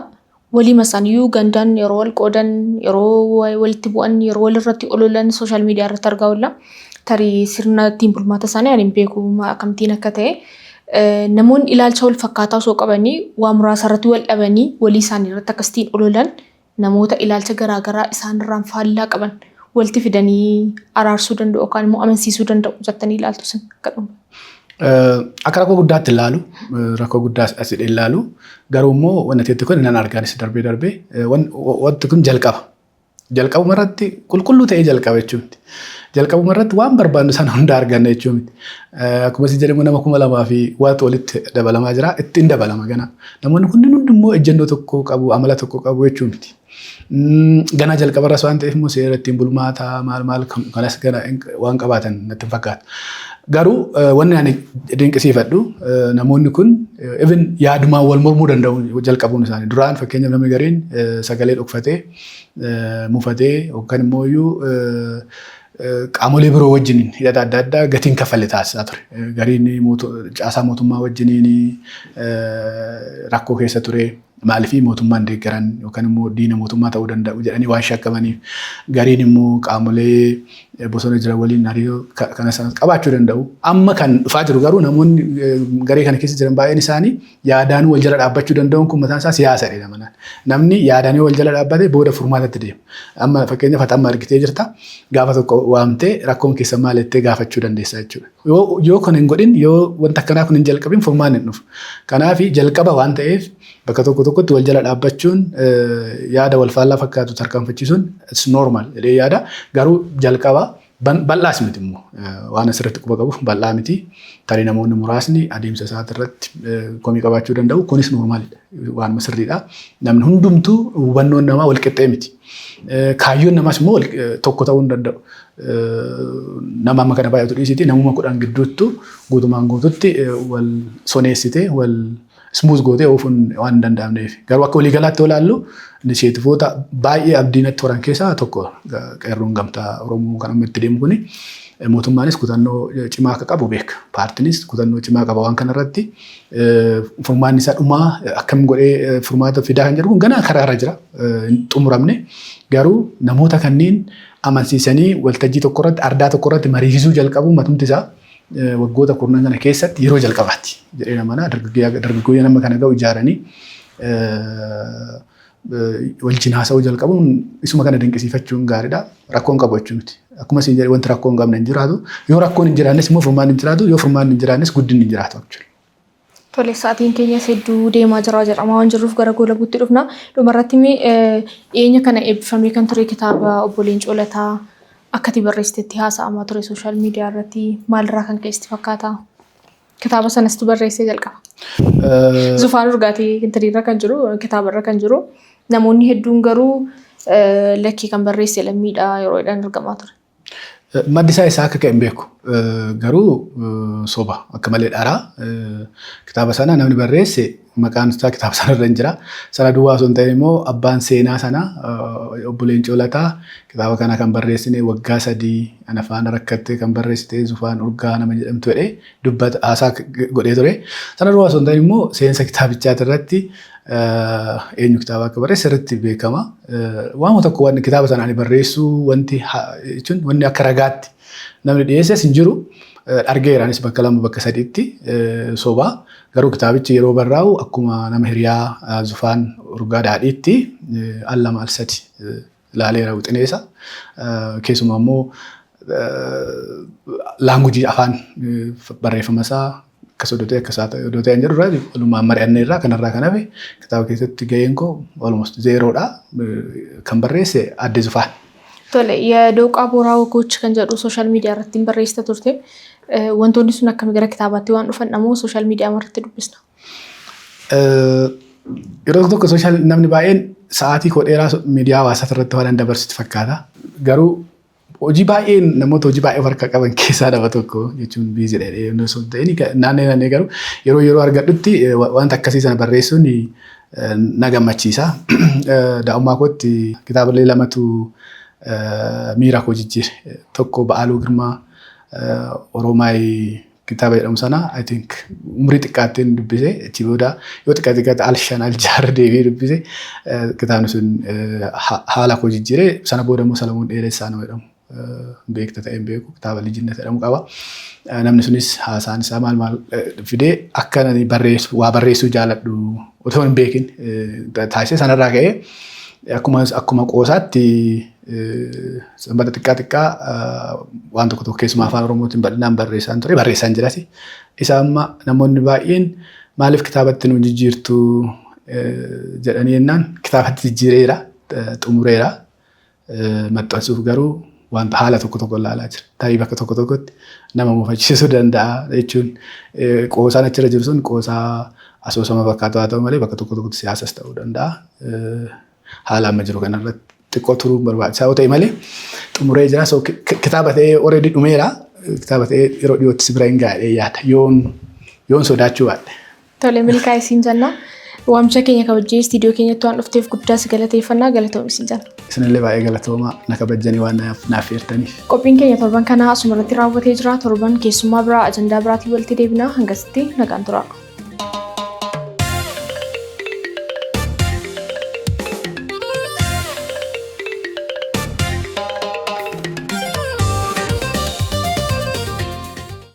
walii isaaniiyyuu gandaan yeroo wal qoodan, yeroo walitti bu'an, yeroo walirratti ololan social media irratti argaa oolla. Tarii sirna ittiin bulmaata isaanii ani hin beeku akkamittiin akka ta'e. Namoonni ilaalcha wal fakkaataa osoo qabanii waa muraasa irratti wal dhabanii walii isaanii irratti akkasitiin ololan, namoota ilaalcha garaagaraa isaanirraan faallaa qaban walitti fidanii araarsuu danda'u yookaan immoo amansiisuu danda'u jettanii ilaaltu sin akka dhuunfaa? Akka rakkoo guddaatti ilaalu, rakkoo guddaa as ilaalu, garuu immoo wanti itti kun nan argaanis darbee darbee wanti kun jalqaba. Jalqabuma irratti qulqulluu ta'ee jalqaba jechuu miti. Jalqabuma irratti waan barbaannu sana hunda arganna jechuu miti. Akkuma isin jedhamu nama 2000 fi waatu walitti dabalamaa jira. Ittiin dabalama gana. Namoonni kunneen hundi immoo ejjennoo tokko qabu, amala tokko qabu jechuu miti. Ganaa jalqabarras waan ta'eef immoo seera ittiin bulmaataa maal maal kanas gana waan qabaatan natti hin fakkaatu. Garuu wanni ani dinqisiifadhu, namoonni kun even yaadumaan wal mormuu danda'u jalqabuun isaanii. Duraan fakkeenyaaf namni gariin sagalee dhokfatee, mufatee yookaan immoo iyyuu qaamolee biroo wajjin hidhata adda addaa gatiin kaffalle taasisaa ture. Gariin caasaa mootummaa wajjiniin rakkoo keessa ture. Maaliif? Mootummaan deeggaran yookaan immoo diina mootummaa ta'uu danda'u jedhanii waan shakkamaniif. Gariin immoo qaamolee Bosona jiran waliin hariiroo kana sanas qabaachuu danda'u. Amma kan dhufaa jiru garuu namoonni garee kana keessa jiran baay'een isaanii yaadaan wal jala dhaabbachuu danda'uun kun mataan isaa siyaasa jedhama. Namni yaadaan wal jala dhaabbate booda furmaatatti deema. Amma fakkeenyaaf ati amma argitee jirta, gaafa tokko waamtee rakkoon keessa maal jettee gaafachuu dandeessa jechuudha. Yoo kun hin godhin, yoo wanta akkanaa kun hin jalqabin, furmaanni hin dhufu. Kanaaf jalqaba waan ta'eef bakka tokko tokkotti wal jala dhaabbachuun, yaada wal faallaa fakkaatu tarkaanfachiisuun it's normal jedhee yaada. Garuu jalqaba, bal'aas miti immoo, waan asirratti quba qabu bal'aa miti. Tarii namoonni muraasni adeemsa isaati irratti komii qabaachuu danda'u. Kunis normalidha. Waanuma sirriidha. Namni hundumtuu hubannoon namaa wal qixxee miti. Kaayyoon namaas immoo tokko ta'uu hin danda'u. Nama amma kana baay'atu dhiisiti, namuma 10 gidduuttu guutumaan guututti wal soneessitee, wal smooth gootee oofuun waan hin danda'amneef. Garuu akka waliigalaatti yoo ilaallu, initiativeoota baay'ee abdii natti horan keessaa tokko Qeerroon Gamtaa Oromoo kan amma itti deemu kuni. Mootummaanis kutannoo cimaa akka qabu beeka. Paartiinis kutannoo cimaa qaba waan kanarratti. Furmaanni isaa dhumaa akkam godhee furmaata fidaa kan jedhu kun ganaa karaarra jira. Hin xumuramne. Garuu namoota kanneen amansiisanii waltajjii tokko irratti, ardaa tokko irratti mariisisuu jalqabu matumti isaa waggoota kurnan kana keessatti yeroo jalqabaati jedhee namana. Dargaggoota nama kana ga'u ijaaranii wajjin haasa'uu jalqabuun isuma kana dinqisiifachuun gaariidha. Rakkoon qabu jechuu miti. Akkuma isin jedhe, wanti rakkoo hin qabne hin jiraatu. Yoo rakkoon hin jiraannes immoo furmaanni hin jiraatu. Yoo furmaanni hin jiraannes guddinni hin jiraatu jechuudha. Tole, sa'aatiin keenyas hedduu deemaa jira jedhama waan jirruuf gara goolabuutti dhufna. Dhumarratti mee dhiyeenya kana eebbifamee kan ture kitaaba obbo Leencoo Lataa akkati barreessitetti haasa'amaa ture social media irratti, maalirraa kan ka'e sitti fakkaata? Kitaaba sanastu barreessee jalqaba. Zufaan Urgaatii intiriirra kan jiru, kitaabarra kan jiru, namoonni hedduun garuu lakkii, kan barreesse Lammiidha yeroo jedhan argamaa ture. Maddi isaa isaa akka ka'e hin beeku. Garuu soba, akka malee dharaa. Kitaaba sana namni barreesse maqaan isaa kitaaba sana irra hin jira. Sana duwwaa osoo hin ta'in immoo abbaan seenaa sana obbo Leencoo Lataa kitaaba kana kan barreessine waggaa 3 ana faana rakkattee kan barreessite Zufaan Urgaa nama jedhamtu jedhee dubbata haasaa godhee ture. Sana duwwaa osoo hin ta'in immoo seensa kitaabichaati irratti eenyu kitaaba akka barreesse sirriitti beekama. Waanuma tokko wanni kitaaba sana ani barreessuu wanti jechuun wanni akka ragaatti namni dhiyeesses hin jiru. Argeera anis bakka lama bakka sadiitti, sobaa. Garuu kitaabichi yeroo barraa'u akkuma nama hiriyaa Zufaan Urgaa Daadhiitti al lama al sadi ilaaleera wixineesa. Keessumaa immoo languageii, afaan barreeffama isaa akkas odoo ta'e, akkas odoo ta'e jedhu irraa walumaan mari'annee irraa. Kanarraa kan hafe kitaaba keessatti gaheen koo almost zeroodha. Kan barreesse adde Zufaan. Tole, የዶቃ ቦራ ወጎች kan jedhu social media irratti hin barreessita turte. Wantoonni sun akkami gara kitaabaatti waan dhufan ammoo social media irratti dubbisna? Yeroo tokko tokko social namni baay'een sa'aatii koo dheeraa miidiyaa hawaasaa irratti waan dabarsitu fakkaata. Garuu hojii baay'een namoota hojii baay'ee of harkaa qaban keessaa nama tokko jechuun busy dha osoo hin ta'in, naannee naannee garuu yeroo yeroo argadhutti wanta akkasii sana barreessuun na gammachiisa. Daa'ummaa kootti kitaabilee lamatu miira koo jijjiire. Tokko Ba'aaluu Girmaa Oromaay kitaaba jedhamu sana, I think umurii xiqqaattiin dubbise. Achi booda yoo xiqqaa xiqqaatti al shan al jaarra deebi'ee dubbise. Kitaabni sun haala koo jijjiire. Sana booda immoo Salamuun Dheeressaa nama jedhamu beekta ta'e hin beeku, kitaaba Lijinnat jedhamu qaba. Namni sunis haasaan isaa maal maal fidee akka ani barreessu, waa barreessuu jaaladhu otoo hin beekin taasise. Sanarraa ka'ee akkuma qoosaatti sanbata xiqqaa xiqqaa waan tokko tokko keessumaa afaan Oromootiin bal'inaan barreessaan ture, barreessaan jiras. Isa amma namoonni baay'een maaliif kitaabatti nu jijjiirtu jedhanii jennaan, kitaabatti jijjiireera, xumureera. Maxxansuuf garuu wanta haala tokko tokko ilaalaa jira. Tarii bakka tokko tokkotti nama mufachiisuu danda'a jechuun, qoosaan achirra jiru sun qoosaa asoosama fakkaatu haa ta'u malee bakka tokko tokkotti siyaasas ta'uu danda'a. Haala amma jiru kanarratti xiqqoo turuun barbaachisaa yoo ta'e malee xumuree jira. So kitaaba ta'ee already dhumeera. Kitaaba ta'ee yeroo dhiyootti si bira hin gaadhee yaada. Yoon sodaachuu baadhe. Tole, milkaa'e siin jenna. Waamicha keenya kabajjee istiidiyoo keenyatti waan dhufteef guddaa si galateeffannaa, galatoomi siin jenna. Isinillee baay'ee galatoomaa, na kabajjanii waan naaf feertaniif. Qophiin keenya torban kanaa asuma irratti raawwatee jira. Torban keessummaa biraa, ajandaa biraatiin walitti deebina. Hangasitti nagaan tura.